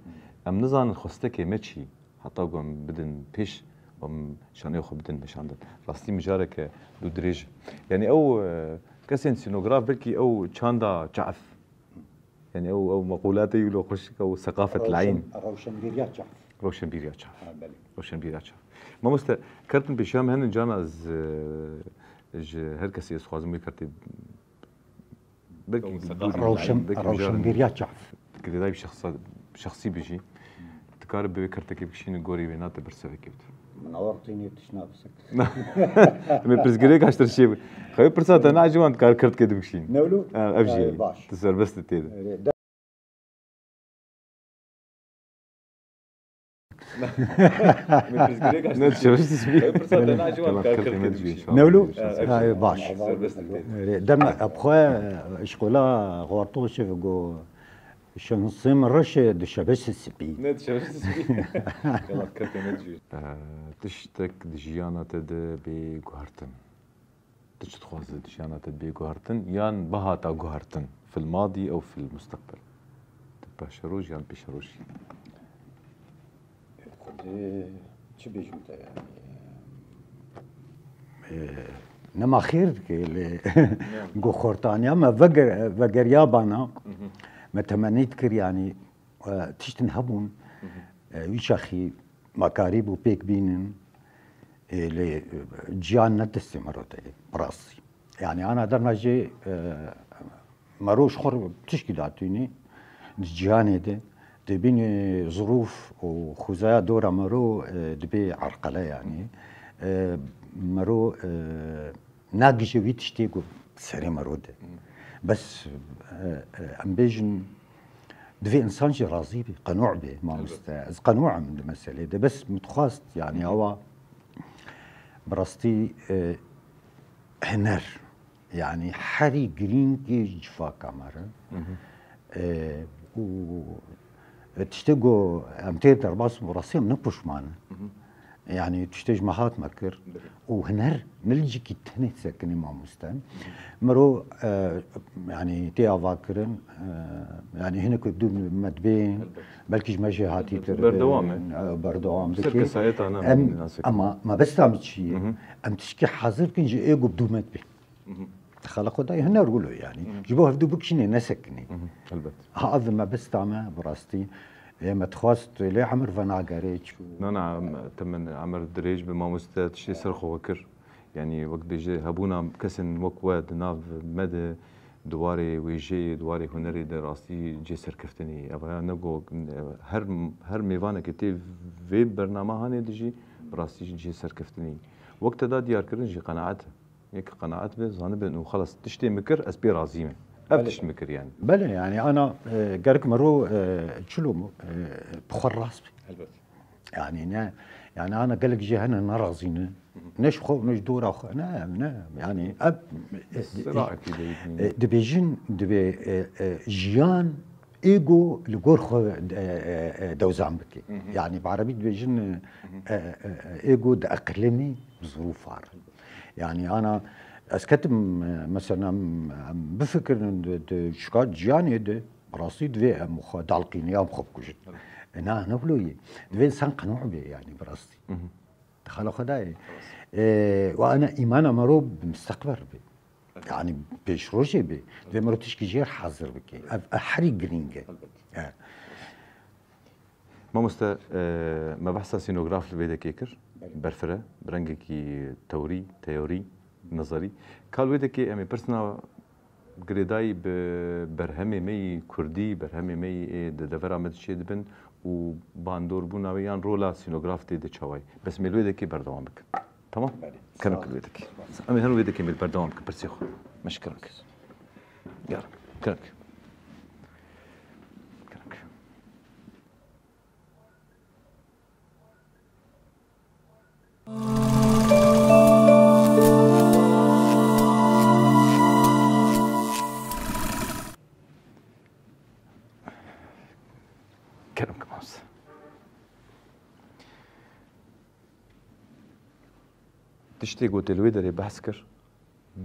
Em nizanin xwestekê me çi ye. Heta ku em bidin pêş, em şanê xwe bidin meşandin. Rastî mijareke dû dirêj e. Yanî ew, e, kesên sînograf belkî ew çanda çaf. Yani ew, ew mequlatê wilo xweşik, ew seqafet leyn. Rewşen-, rewşenbîriya çav. Rewşenbîriya çav. Ha, belê. Rewşenbîriya çav. Mamoste, kertin pêşiya me hene cana ez, e, ji her kesî ez dixwazim wê kertê belkî Ew seqafet leyn, Rewşen-, belkî mijar rewşenbîriya çav. Girêdayî bi şexsa-, şexsî bijî. Dikare bi wê kertekê bikişîne gorî wê nate bersevekê bide. Min awar tînê tişt nabisek. Em ê pirsgirêka ji te re çêbin. Xewê pirsa te ne eciban dikare kertekê dibikişîne. Ne wilo? Ha, ev jî Ay, heye. Baş. Tu serbest tê de. Erê, de- Min pirsgirêka Ne, dişewiş dişibî. Ew pirsa te ne eciban Tamam, dikare kertekê kertekê me dibikişîne. dibikişîne. Ne wilo? Ha, ev Ha, jî. Baş. Serbest tê de. Erê, deme, eb xwe, e, şkola xwarto şev go. Şansê min reş e, dişebeşê spî. Ne dişebeşê spî. Gela kertê me dijî. Eh, tiştek di jiyana te de bê guhertin. Tu çi dixwaze di jiyana te de bê guhertin? Yan bihata guhertin? Fil madî ew fil musteqbel? Tu paşeroj yan pêşerojî? Xwedê çi bêjim te yani? Ee, nema xêr dike lê Ya. Go xortaniya me veger-, vegeriya bana. Hı hı. Me temennî dikir yani, e, tiştin hebûn, Hı hı. e, wî çaxî me karîbû pêk bînin, e, lê, e, ciyan ne destê me re de ye, bi rastî. Yani ana derna jê, e, Mero ji xwe re tişkî datînî di cîhanê de, dibînî zirûf û xwezaya dora mero, e, dibê erqele yanî. E, mero, e, nagihîje wî tiştê ku serê mero de. Bes, e, e, em bêjin, divê însan jî razî be, qenû be, mamoste. Ez qenû im di meselê de. Bes min dixwest, yanî, ewa bi rastî, e, huner. Yanî herî girîng ê civaka me re. Hı hı. E, û, e, tiştê ku em tê derbas bû, rastî em ne pişman in. Hı hı. Yanî tiştê ji me hat me kir. Belê. Û huner ne li cîkî tenê sekinî mamoste. Hı hı. Miro, e, yanî tê avakirin, e, yanî hinek dû me dibên, Elbet. Belkî ji me jê hatîtir, Elbet. Berdewam e. e, berdewam Ser dike. kesayeta ne Em, münasip. Ama mebesta min çi ye? Hı hı. Em tişkî hazir kin ji ê ku bi dû me dibê. Mhm. Xala Xwedayê hiner wilo yanî. Mhm. Ji bo hevdû bikişînê nesekinî. Mhm, elbet. Ha, ev mebesta me bi rastî. Ê, me dixwest lê emir venagere çû. Na, na, em, temin emir dirêj bi mamoste tiştê ser xwe kir. Yanî wek dibêje hebûna kesên wek we di nav me de di warê wêjeyê, di warê hunerê de rastî cê serkeftinê ye. Ev ya ne go, her, her mêvanekê tê vê bernama hanê de jî bi rastî jî cê serkeftinê ye. Wek te da diyarkirin jî qenaet e. Yek qenaet be, zanibin û xelas tiştê min kir, ez pê razî me. Ev Belê. tişt min kir yani. Belê, yani ana, e, gerek mero, e, çilo, e, bi xwe rast be. Elbet. Yani ne, yani ana gelek jî hene nerazî ne. Hı hı. Ne ji xwe, ne ji dora xwe, ne, ne, yani ev, e, Sira e, akî de e, dibêjin, dibê, e, e, jiyan ego li gor xwe, e, e, e, dewzan bike. Hı hı. Yani bi erebî dibêjin, e, Hı hı. e, e, e, ego dieqilinî bi zirûfa re. Yani ana ez ketim, e, mesela, em, em bifikirin di, di şika ciyanê de, bi rastî divê em xwe dalqînin ya em xwe bikujin. Evet. E, na, ne wilo ye. Divê insan qenû be yani bi rastî. Hı hı. Di xala xwe de ye. Evet. E, û ana îmana mero bi misteqbel be. Evet. Yani pêşrojê be. Divê mero tişkî jê re hazir bike. Ev, ev herî girîng e. Elbet. Evet. Mamoste, e, me behsa sînograf li vê dekê kir. Belê. Berfire, bi rengekî tewrî, teorî, nezerî. Ka li wê dekê em ê pirsina girêdayî bi berhemê me yî kurdî, berhemê me yî ê di devera me de çêdibin û bandorbûna wê yan rola sînograf tê de çawa ye. Bes em ê li wê dekê berdewam bikin. Tamam? Belê. Kerem Sağ ol. Kir wê dekê. Em ê her wê dekê em ê berdewam bikin pirsê xwe. Meşkirin kir. Yar. Kerem kir. Kerem kir. Kerem kir mamoste. Tiştê ku te li wê derê behs kir,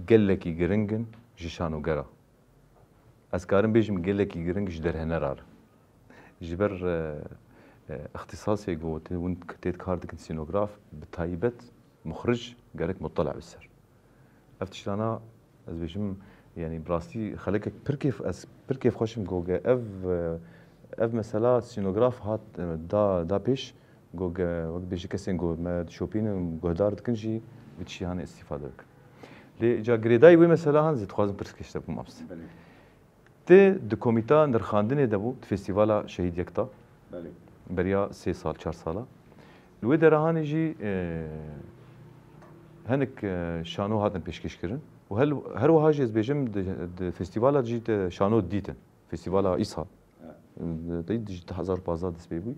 gelekî giring in ji şanogera. Ez karim bêjim gelekî giring ji derhenera re. Ji ber, e, e, îxtîsasê ku tê, hûn tê kar dikin sînograf, bi taybet muxrij gerek mutela be ser. Ev tiştana ez bêjim, Yanî bi rastî xelekek pir kêf, ez pir kêfxweş im ku ge ev, ev mesela sînograf hat, e, da, da pêş, ku ge wek bêje kesên ku me dişopînin, guhdar dikin jî bi tiştî hanê îstîfade bikin. Lê ca girêdayî wê mesela han zî dixwazim pirsgirêk te bikim, mamoste. Belê. Ti di komîta nirxandinê de bû, di festîvala Şehîd Yekta. Belê. Beriya sê sal, çar sala. Li wê dera hanê jî, e, hinek, e, şano hatin pêşkêşkirin. Û hel-, her wiha jî ez bêjim, di, di festîvala jî te şano dîtin. Festîvala îsal. Evet. Di, di, di hezar pazdeh dest pê bû.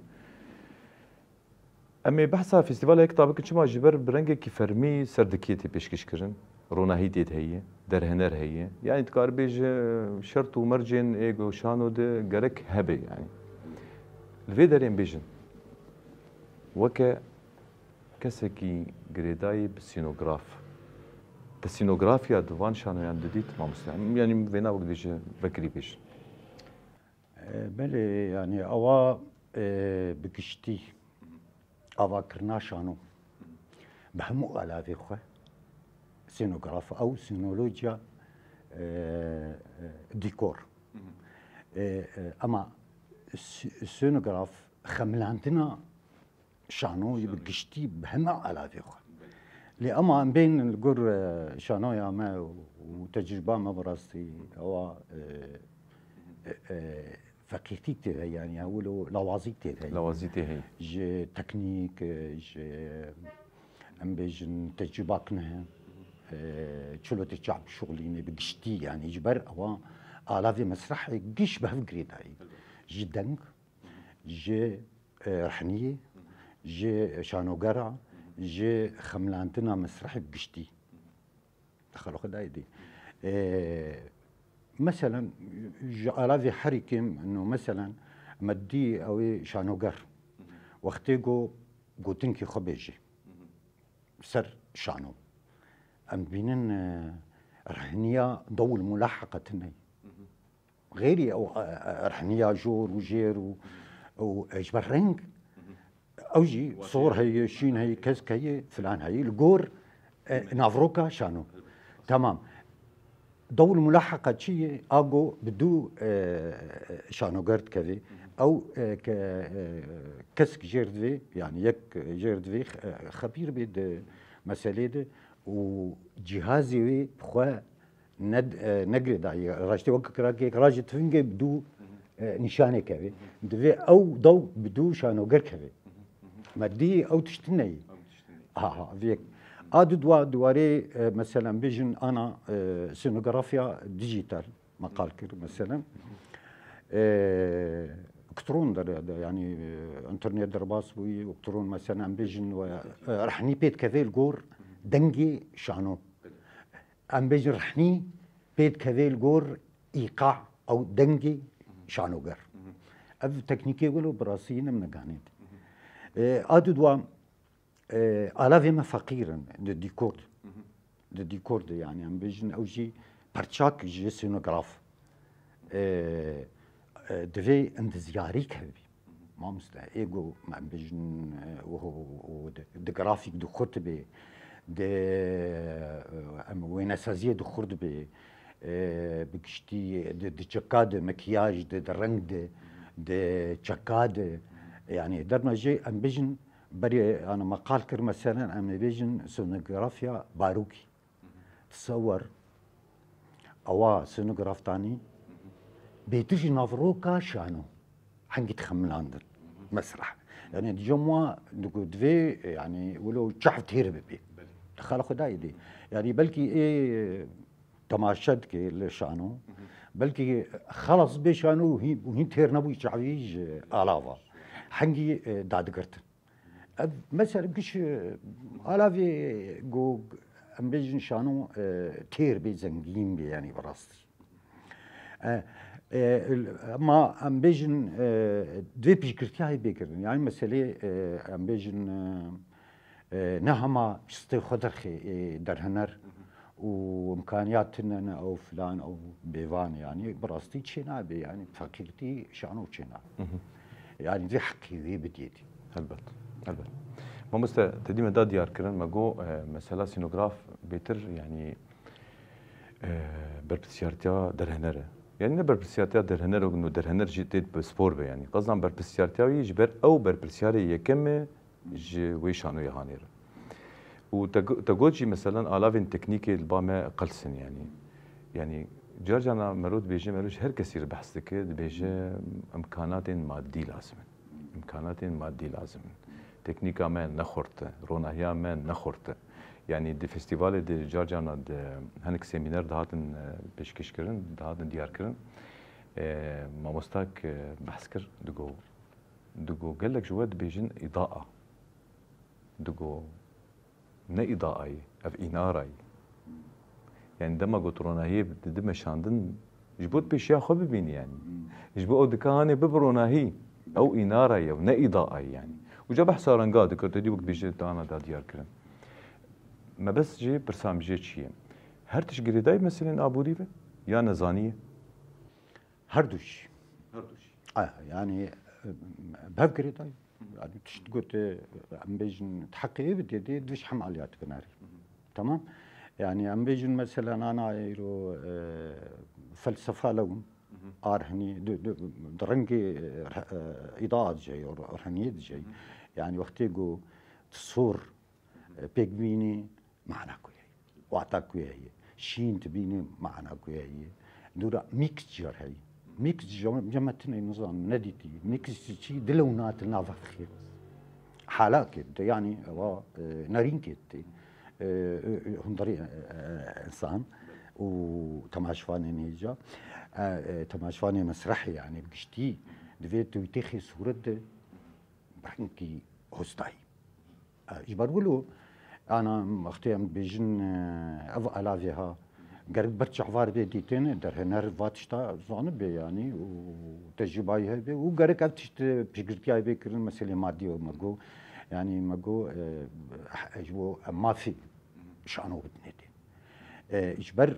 Em ê behsa festîvala Yekta bikin, çima ji ber bi rengekî fermî serdikiyê tê pêşkêşkirin, ronahî tê de heye, derhener heye. Yanî dikare bêje şert û mercên ê ku şano de gerek hebe yanî. Li vê derê em bêjin, weke kesekî girêdayî bi sînograf, te sînografiya di van şanoyan de dît, mamoste? Yanî vêna wek dibêje vekirî bêjin. E, belê, yanî ewa, e, bi giştî avakirina şano bi hemû alavê xwe, sînograf ew sînolojiya, e, e, dîkor. E, e, ema sî-, sînograf xemilandina şano yî bi giştî bi hemû alavê xwe. Lê ema em bên li gor, e, şanoya me û tecrûba me bi rastî ewa, e, e, e, feqîrtîk tê de, yanî ya wilo lawazîk tê de. Lawazî tê heye. Ji teknîk, e, ji, em bêjin tecrûba kine, e, çilo tê çav bişuxulînê bi giştî, yanî ji ber ewa alavê mesrehê giş bi hev girêdayî. Ji deng, ji, e, rehniyê, ji şanogera, ji xemilandina mesrehê bi giştî. Xelo xwe dayê dî. E, meselen, ji alavê herî kêm, no, meselen, me dî ew ê şanoger. Wextê ku gotinkê xwe bêjê ser şano. Em dibînin, e, rehniya dewil mulaheqe tune ye. Xêrî ew, e, e, rehniya jor û jêr û, û, e, ji ber reng, ew jî sor heye, şîn heye, kesk heye, filan heye. Li gor, e, navroka şano. Tamam. Dewil mulaheqa çi ye? Ago bi du, e, şanoger dikeve. Ew, e, ke, e, kesk jêr divê, yanî yek jêr divê, e, xebîr bê di meselê de û cîhazê wê bi xwe ne, e, ne girêdayî. Raştê wek kirakê, kira ji tivingê bi du, e, nîşanê keve. Divê ew dew bi du şanoger keve. Me dî ew tişt neyê. Ha, ha, vê yek. A du dua, duwarê, e, mesela, em bêjin ana, e, sînografiya dijital, me qal kir, mesela. E, elektron de, de, yanî, e, înternet derbas bûyî, elektron, mesela, em bêjin we, e, rehnî pê dikeve li gor dengê şano. Em bêjin rehnî pê dikeve li gor îqa ew dengê şanoger. Ev teknîkê wilo bi rastî ne min ganê. E, a du dua, e, alavê me feqîr in di dîkor de. Di dîkor de, yanî em bêjin ew jî perçak ji sînograf. E, e, divê endizyarî hebî. Mamoste, ê ku em bêjin, e, û, û, û di, di grafîk di xurt bê, di, e, em wênesaziyê di xurt bê, e, bi giştî di, di çeka de, mekiyaj de, di reng de, di çeka de, yanî derna jê em bêjin berê, ana me qal kir, meselen, em ê bêjin sonografiya barokî. Tesewer, ewa sînograf danî, bêtir ji navroka şano hengî dixemilandin mesreh. Yanî di cem wa digo divê, yanî wilo çav têr bibê. Di xala xwe dayê dê. Yanî belkî ê temaşe dike li şano, belkî xelas bê şano û hîn, û hîn têr nebûyî çavî ji alava. Hengî, e, dadigirtin. Ev, mesela, giş, e, alavê ku em bêjin şano, e, têr bê, zengîn bê, yanî bi rastî. E, e, ma em bêjin, e, divê piştgirtiya heye bê kirin. Yanî meselê, e, em bêjin, e, e, ne hema şistê xwe derxê, e, derhener û imkaniyat tune ne ew filan ew bêvan, yanî bi rastî çê nabe, yanî feqîrtî şano çê nabe. Yanî vê heqê wê bidê dî. Helbet, helbet. Mamoste, te dî me da diyar kirin, me got, e, mesela sînograf bêtir, yanî, e, berpirsiyartiya derhener e. Yani ne berpirsiyartiya derhener û derhener jî tê bi spor be yani. Qazan berpirsiyartiya wî ji ber ew berpirsiyarê yekem e ji wê şanoyê hanê re. Û te go-, te got jî meselan alavên teknîkê li ba me qels in yani. Yani car carna mero dibêje, mero ji her kesî re behs dike, dibêje imkanatên madî lazim in. Imkanatên madî lazim in. Teknîka me ne xurt e, ronahiya me ne xurt e. Yani di festîvalê de car carna di hinek semîner dihatin, e, pêşkêşkirin, dihatin diyarkirin. E, mamostak, e, behs kir, digo, digo gelek ji we dibêjin îdaa. Digo ne îdaayî, ev înarayî. Yani dema got ronahiyê didi meşandin, ji bo pêşiya xwe bibînî yani. Ji bo ew dika hanê bibi ronahî. Ew înarayî, ew ne îdaayî yani. Uca behsa renga dikir, te dî wek dibêje te ana da diyar kirin. Mebest jî pirsa min jê çi ye? Her tişt girêdayî meselên aborî ve ya nezanî ye? Her du jî. Her du jî. A, yani, e, bev girêdayî. Yani tişt got, e, em bêjin, heqê wê dê, dê, du jî hem aliyat binarî. Tamam? Yani em bêjin mesela nana îro, e, felsefa lewm, arhinî, du, du, du rengê, e, re-, e, îdaa dijey, arhiniyê dijey. Yani wextê ku tu sor, e, pêk bînî, mana ku heye, wata ku heye. Şîn dibînî, mana ku heye. Dûra mîks car heye. Mîks cem-, cem me tune nizanim, nedîtî. Mîks çi, dile û nat li nav xêr. Halakê de, yani, ewa, e, nerînkê tê. E, e, hundarî, e, e, insan û temaşvanên hêja. E, e, temaşvanê mesrehê, yani, bi giştî divê tu wî têxê sûret de bi rengkî hostayî. E, ji ber wilo, ana, wextê em dibêjin, e, ev alavê ha, gerek ber çavar bê dîtin, derhener va tişta zanibê, yanî, û tecrûbayî hebe, û gerek ev tişt piştgirtiyayê bê kirin, meselê madî û me got, yanî, me got, e, ji bo em mafê şano bidinê tê. E, ji ber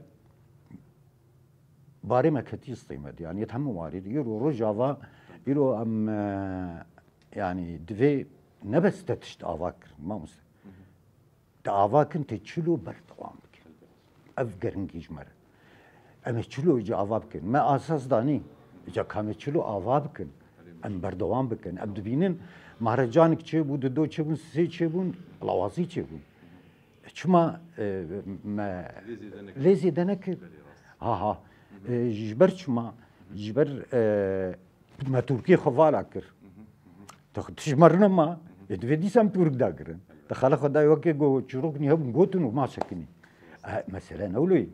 barê me ketî stî me de, yanî, yê hemû warê de, îro rojava, îro em, e, yanî, divê ne bes te tişt ava kir, mamoste. Te ava kin, te çilo berdewam bikin. Ev giringî ji me re. Em ê çilo îca ava bikin. Me asas danî. Îca ka me çilo ava bikin. Em berdewam bikin. Em dibînin, mahrecanik çêbû, dido çêbûn, sê çêbûn, lawazî çêbûn. Çima, e, me lê zêde nekir? Lê zêde nekir. Belê, rast. Ha, ha. E, ji ber çima? Ji ber, e, me Tirkiyê xwe vala kir. Te xwe tişmerine ma, e, divê dîsa em Tirk dagirin. Te xala xwe dayê wekê got, çîrok nî hebûn gotin û ma sekinî. E, mesele ne wilo ye.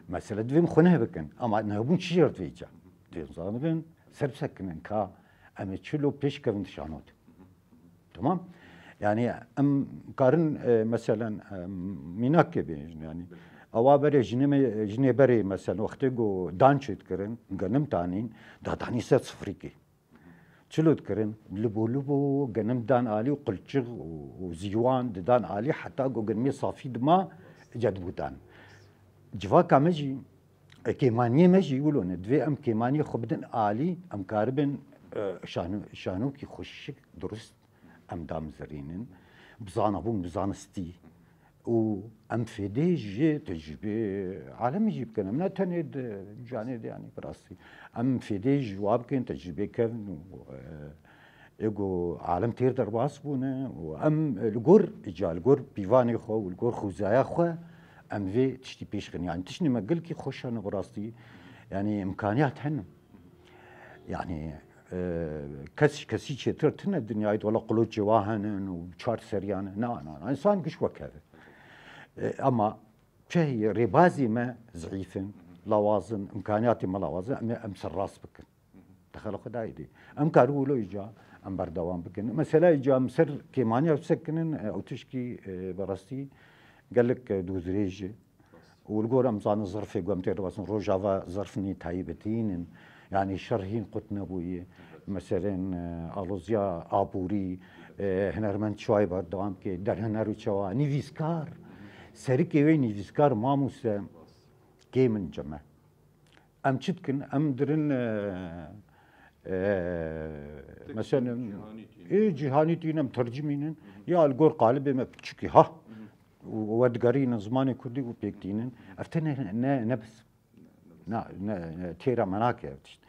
Mesele divê em xwe neh bikin. Ama nehbûn çi jê re divê îca? Divê zanibin, ser bisekinin ka em ê çilo pêş kevin şanot. Tamam? Yani em karin, e, meselen, e, mînakê bêjin, yani. Ewa berê jinê me, jinê berê, meselen, wextê ku dan çêdikirin, genim tanîn, dadanî ser sifrîkê. Çilo dikirin, libo libo, genim dan alî û qulçix û, û zîwan didan alî, heta ku genimê safî dima, îca dibû dan. Civaka me jî, e, kêmaniyê me jî wilo ne. Divê em kêmaniyê xwe bidin alî, em karibin, e, şano-, şanokî xweşik, durust em damizirînin, bi zanabûn, bi zanistî û em fêdê ji tecrûbê alemê jî bikin. Em ne tenê di canê de, yanî bi rastî. Em fêdê ji wa bikin, tecrûbê kevin û, e, ê ku alem têr derbas bûne û em li gor îca, li gor pîvanê xwe û li gor xwezaya xwe em vê tiştî pêş xin. Yanî tiştê me gelkî xweş hene bi rastî. Yanî îmkaniyat hene. Yani, e, kes, kesî çêtir tine dinyayê de, wela qulocê wa henin û çar seriyan. Na, na, na. Însan giş wek hev e. E, ama çi heye, rêbazê me zîf in, lawaz in, îmkaniyatê me lawaz in, em, em serrast bikin. Te xela xwe dayê dê. Em karin wilo îca, em berdewam bikin. Mesela îca em ser kêmaniya sekinin, e, ew tişkî, e, bi rastî gelek, e, dûzrêj e. Û li gor em zanin zirfê ku em tê dibasin, Rojava zirfnî taybetîn in. Yanî şer hîn qut nebûye. Meselên, e, aloziya aborî, e, hunermend çi wayî berdewam bike, derhuner û çawa, nivîskar. Serikê wê nivîskar mamoste kêm in cem me. Em çi dikin? Em dirin, e, e, Tek mesela, cîhanî tînin. Ê cîhanî tînin, em tercimînin. Ya li gor qalibê me piçikî ha. û we digerînin zimanê kurdî û pêk tînin. Ev tene ne, ne bes. Na, ne, ne, têra me nake ev tişt.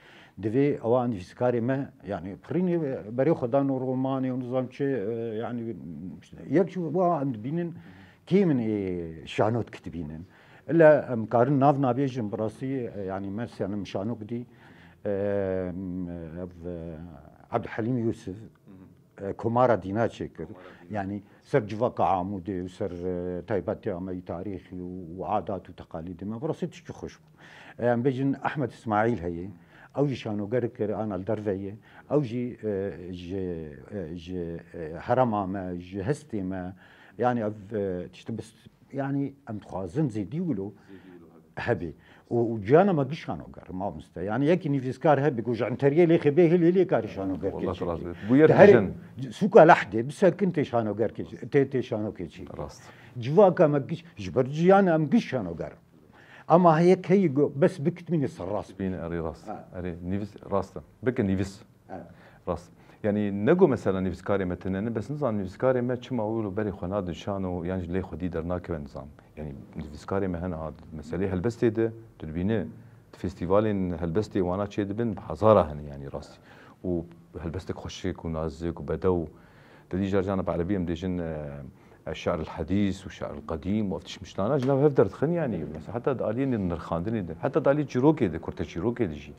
Divê ewa nivîskarê me, yani pirînê berê xwe dan û romanê û nizam çi, e, yani işte, yek ji wa em dibînin, kêm in ê şanot kitibînin. Illa em karin nav nabêjin, bi rastî, e, yani mesela min şanok dî, e, ev, e, Abdulhalim Yusuf, e, Komara Dîna çêkir. Komara Dîna. Yani ser civaka Amûdê û ser, e, taybetiya me yî tarîxî û, û adat û teqalîdê me. Bi rastî tiştî xweş bû. E, em bêjin Ehmed Îsmaîl heye. Ew jî şanoger kir, ana li derve ye. Ew jî, e, ji, e, ji, e, herema me, ji hestê me. Yani ev, e, tişt bist-, yani em dixwazin zêdî wilo hebe. Û, û ciyana me giş şanoger, mamoste. Yani yekî nivîskar hebe, ku ji Enteriyê lê xebê hilê lê karî şanoger kê çêkî. Bûyer dijin. Sûka Lehdê, bisekin tê şanoger kê, tê, tê şanokê çêkî. Rast. Civaka me giş, ji ber ciyana em giş şanoger. Ama heyek heyî go, bes bikitmîne ser rast. Bîne erê rast. Ha. Erê, nivîs rast e. Bike nivîs. Evet. Rast. Yani ne go mesela nivîskarê me tune ne, bes nizam nivîskarê me çima wilo berê xwe nadin şano, yan ji lê xwedî dernakeve nizam. Yani nivîskarê me hene ha, meselê helbestê de, tu dibîne, di festîvalên helbestê wana çê dibin, bi hezara hene yani rastî. Û helbestek xweşik û nazik û bedew. Te dî car cana bi erebî em dêjin, e, e, şe'r el hedîs û şe'r el qedîm û ev tişt miştana ji nav hev derdixin yani. Mesela heta di aliyê nirxandinê de, heta di aliyê çîrokê de, kurte çîrokê de jî.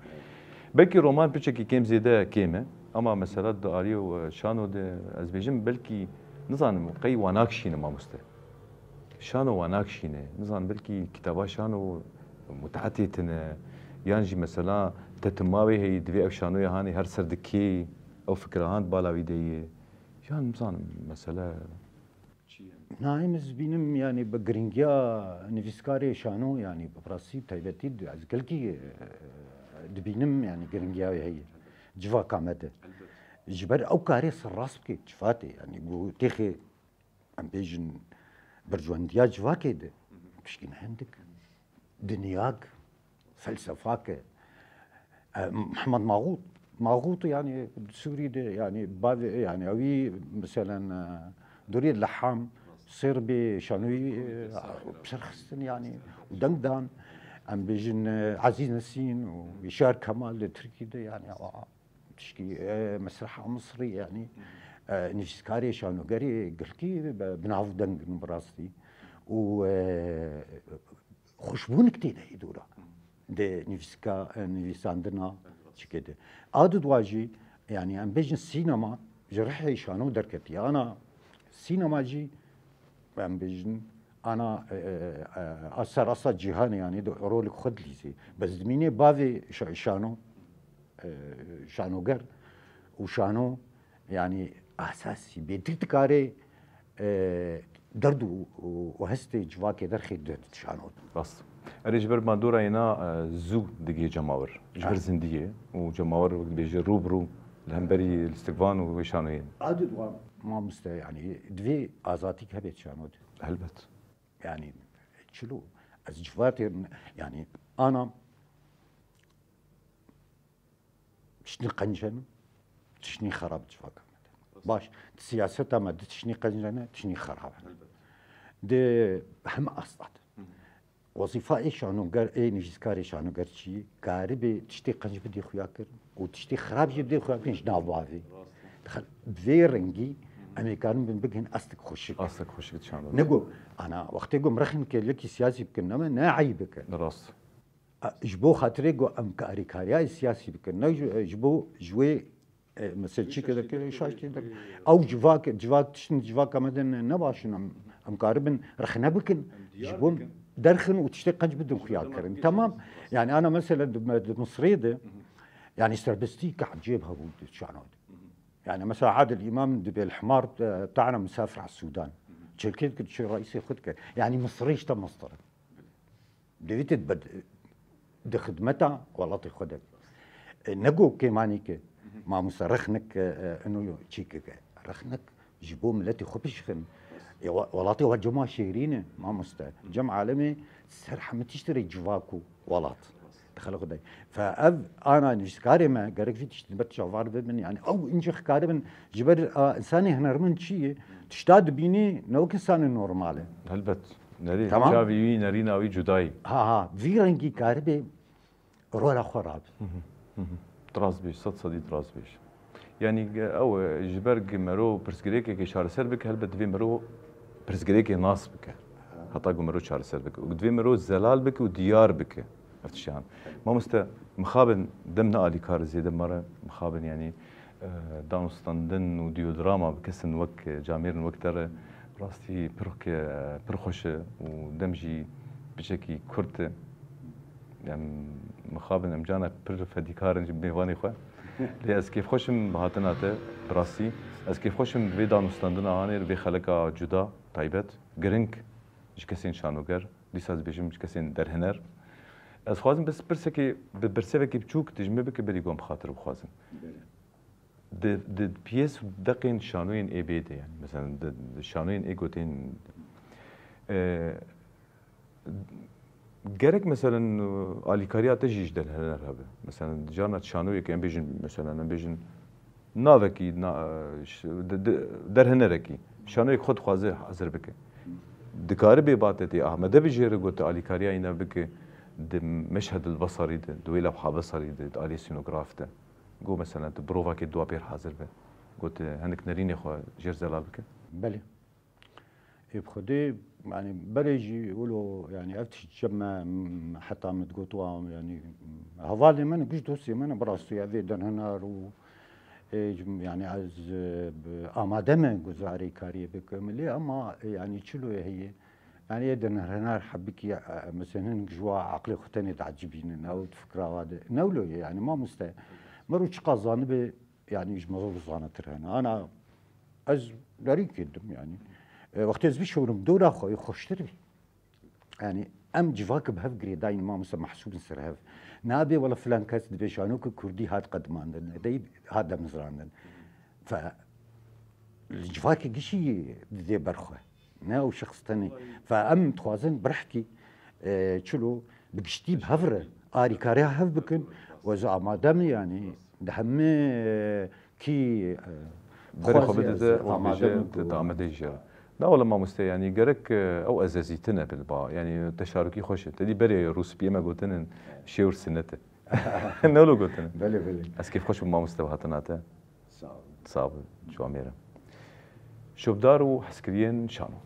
Belkî roman piçekî kêm zêde kêm e, ama mesela di aliyê, e, şano de ez bêjim belkî nizanim qey wanak şîne mamoste. Şano wanak şîne, nizanim belkî kitaba şano muteetê tine, yan jî mesela te timawê heyî divê ev şanoya hanê her ser dikê, ew fikra han bala wî de ye. Yan nizanim mesele. Naim ez bînim, yani bi giringiya nivîskarê şano, yani bi rastî taybetî di-, ez gelkî, e, dibînim, yani giringiya wê heye. Civaka me de. Ji ber ew karê ser rast bike, civatê, yani ku têxê, em bêjin, berjewendiya civakê de, pişkî ne hindik. Dinyak, felsefak e. E, Mihemed Maxût, Maxût yani Sûrî de yani bavê yani ewî meselen, e, durî Leham, Sêrbê, Şanoyî, e, serxistin yani û deng dan. Em bêjin, e, Ezîz Nesîn û Bîşar Kemal de Tirkî de yani, a, tişkî, e, mesreha Misrî yani, e, nivîskarê şanogerê gelkî bi, bi nav deng in bi rastî. Û, e, xweşbûnik tê de hê dora. Di nivîska, nivîsandina çikê de. A dudwa jî, yani em bêjin sînema ji rihê şano derketiye. Ana sînema jî, em bêjin, ana, e, e, e, a ser asa cîhanê, yani di rolek xwe dilîzê. Bes dimînê bavê şa-, şano, e, şanoger û şano, yani esasî bêtir dikare, e, derd û, û, û hestê civakê derxê di, di şano. Rast. Erê ji ber bandora yena, e, zû digihê cemawer. Ji ber zindiyê û cemawer wek dibêje rû bi rû li hemberî lîstikvan û wê şanoyê. A dudwa mamoste, yani divê azatîk hebe di şano de. Helbet. Yani çilo, ez civatê, yani ana tiştî qenc hene, tiştî xerab civaka me de. Baş, di siyaseta me de tiştî qenc hene, tiştî xerab hene. Di heme asta de. Wezîfa ê şanoger, ê nivîskarê şanoger çi ye? Karibê tiştê qenc bidê xuya kirin û tiştê xerab jî bidê xuya kirin ji nav bavê. Dixel-, bi vê rengî em ê karin bin bigihên astik xweşik. Astik xweşik şano. Ne got, ana, wextê got em rexin ke lekî siyasî bikin, ne me, ne eyb bikin. Rast. A, ji bo xatirê ku em karîkariya siyasî bikin, ne ji, ji bo ji wê, e, mesela çi ke dikir, şaş tê dikir. Ew civak, civak tiştin civaka me de ne, ne baş in, em, em karibin rexne bikin, ji bo derxin û tiştê qenc bidin xuya kirin. Tamam. Yani ana mesela di, di Misirê de, yani serbestî ke ecêb hebû di şano de. Yani mesela Adil Îmam dibê li himar, e, tana misafir a Sûdan. Çêlkê dikir çi reîsê xwe dikir. Yani Misirê işte Misir. Divî tu di xidmeta welatê xwe de. E, ne go kêmanî ke, mamoste rexnik, e, e, ino çî ke, rexnik ji bo miletê xwe bişixin. E, we-, welatê we cema şêrîn e, mamoste. Cem alemê ser hemî tişt re civak û welat. Xelq dey. Fe ev ana nivîskarê me gerek vî tiştî ber çavar bibin. Yani ew incî xikaribin ji ber a, insanê hunermend çi ye? Tişta dibînî ne wek insanê normal e. Helbet. Nerî, Tamam. çavî wî, nerîna wî cudayî. Ha ha. Vî rengî karibe rola xwe rabe. Hı hı, hı hı. Rast bêj, sed sedî rast bêj. Yanî, ge-, ew, e, ji ber ku mero pirsgirêkekê çareser bike, helbet divê mero pirsgirêkê nas bike. Heta ku mero çareser bike. Û divê mero zelal bike û diyar bike. Ev tiştan. Mamoste, mixabin dem ne alîkar zêde mare, mixabin yanî, e, danûstandin û dîyodrama bi kesin wek, e, camêrin wek te re rastî pir ke-, pir xweş e û dem jî piçekî kurt e. Em mixabin em cana pir fedîkar in ji mêvanê xwe. Lê ez kêfxweş im bi hatina te, bi rastî. Ez kêfxweş im vê danûstandina hanê, vê xeleka cuda, taybet, giring ji kesên şanoger, dîsa dibêjim ji kesên derhêner. Ez xwazim bes pirsekê, bi bersevekî biçûk tu ji me bike, berî ku em bi xatir bixwazin. Belê. Di, di piyes û deqên şanoyên ê bê de, yani, mesela, di, di şanoyên ê gotên, e, gerek, mesela, alîkariya te jî ji derhêner hebe. Mesela, carna şanoyek, em bêjin, mesela, em bêjin, navekî, na, ş-, di, di, derhênerekî, şanoyek xwe dixwaze hazir bike. Dikare bê ba te tê amade bijêre, got, alîkariya îne bike di Meşhed el Basarî de, di wê lewha Basarî de, di aliyê sînograf de. Got, mesela, tu bi rovakê dua pêr hazir be. Got, hinek nerînê xwe jêr zelal bike. Belê. Ê bi Xwedê, yani, berê jî wilo, yani, ev tişt çi me, m, heta min digot wa, yani, m, hevalê min, giş dostê min, bi rastî ev ê derhêner û, ê, yani, ez, e, bi, amade me ku zarê kariyê bikim. Lê ama, e, yani, çilo heye. Yani, ê derhêner hebikî, e, mesela, hinek ji wa aqlê xwe tenê diecibînin, ew di fikra wa de. Ne wilo ye, yani, mamoste. Mero çiqas zanibe, yani, ji me zor zanatir hene. Ana, ez derî ketim, yani. E, wextê ez bişewrim dora xwe, ê xweştir bî. Yani, em civak bi hev girêdayîn, mamoste, mehsûbin ser hev. Nabê, wela filan kes dibe şanoyeke kurdî hat qedimandin, dey hat demizrandin. Fe, li civakê gişî didê ber xwe. Ne ew şexs tenê. Fe em dixwazin bi rihkî, e, çilo, bi giştî bi hev re arîkariya hev bikin. Û ez amade me, yani, di hemî, e, kî, e, Berê xwe dixwaze bide ez de, û amade bêje, me tu ku te amade jî. Na wele mamoste, yani, gerek, e, ew ezezîtine bil ba. Yani, teşarukî xweş e. Te dî berê rûspiyê me gotinin şêwr sinnet e. Ne wilo gotinin? Belê, belê. Ez kêfxweş bûm mamoste bi hatina te. Sağ ol. Sağ ol, Çuamêre. Şopdar û hezkiriyên şano.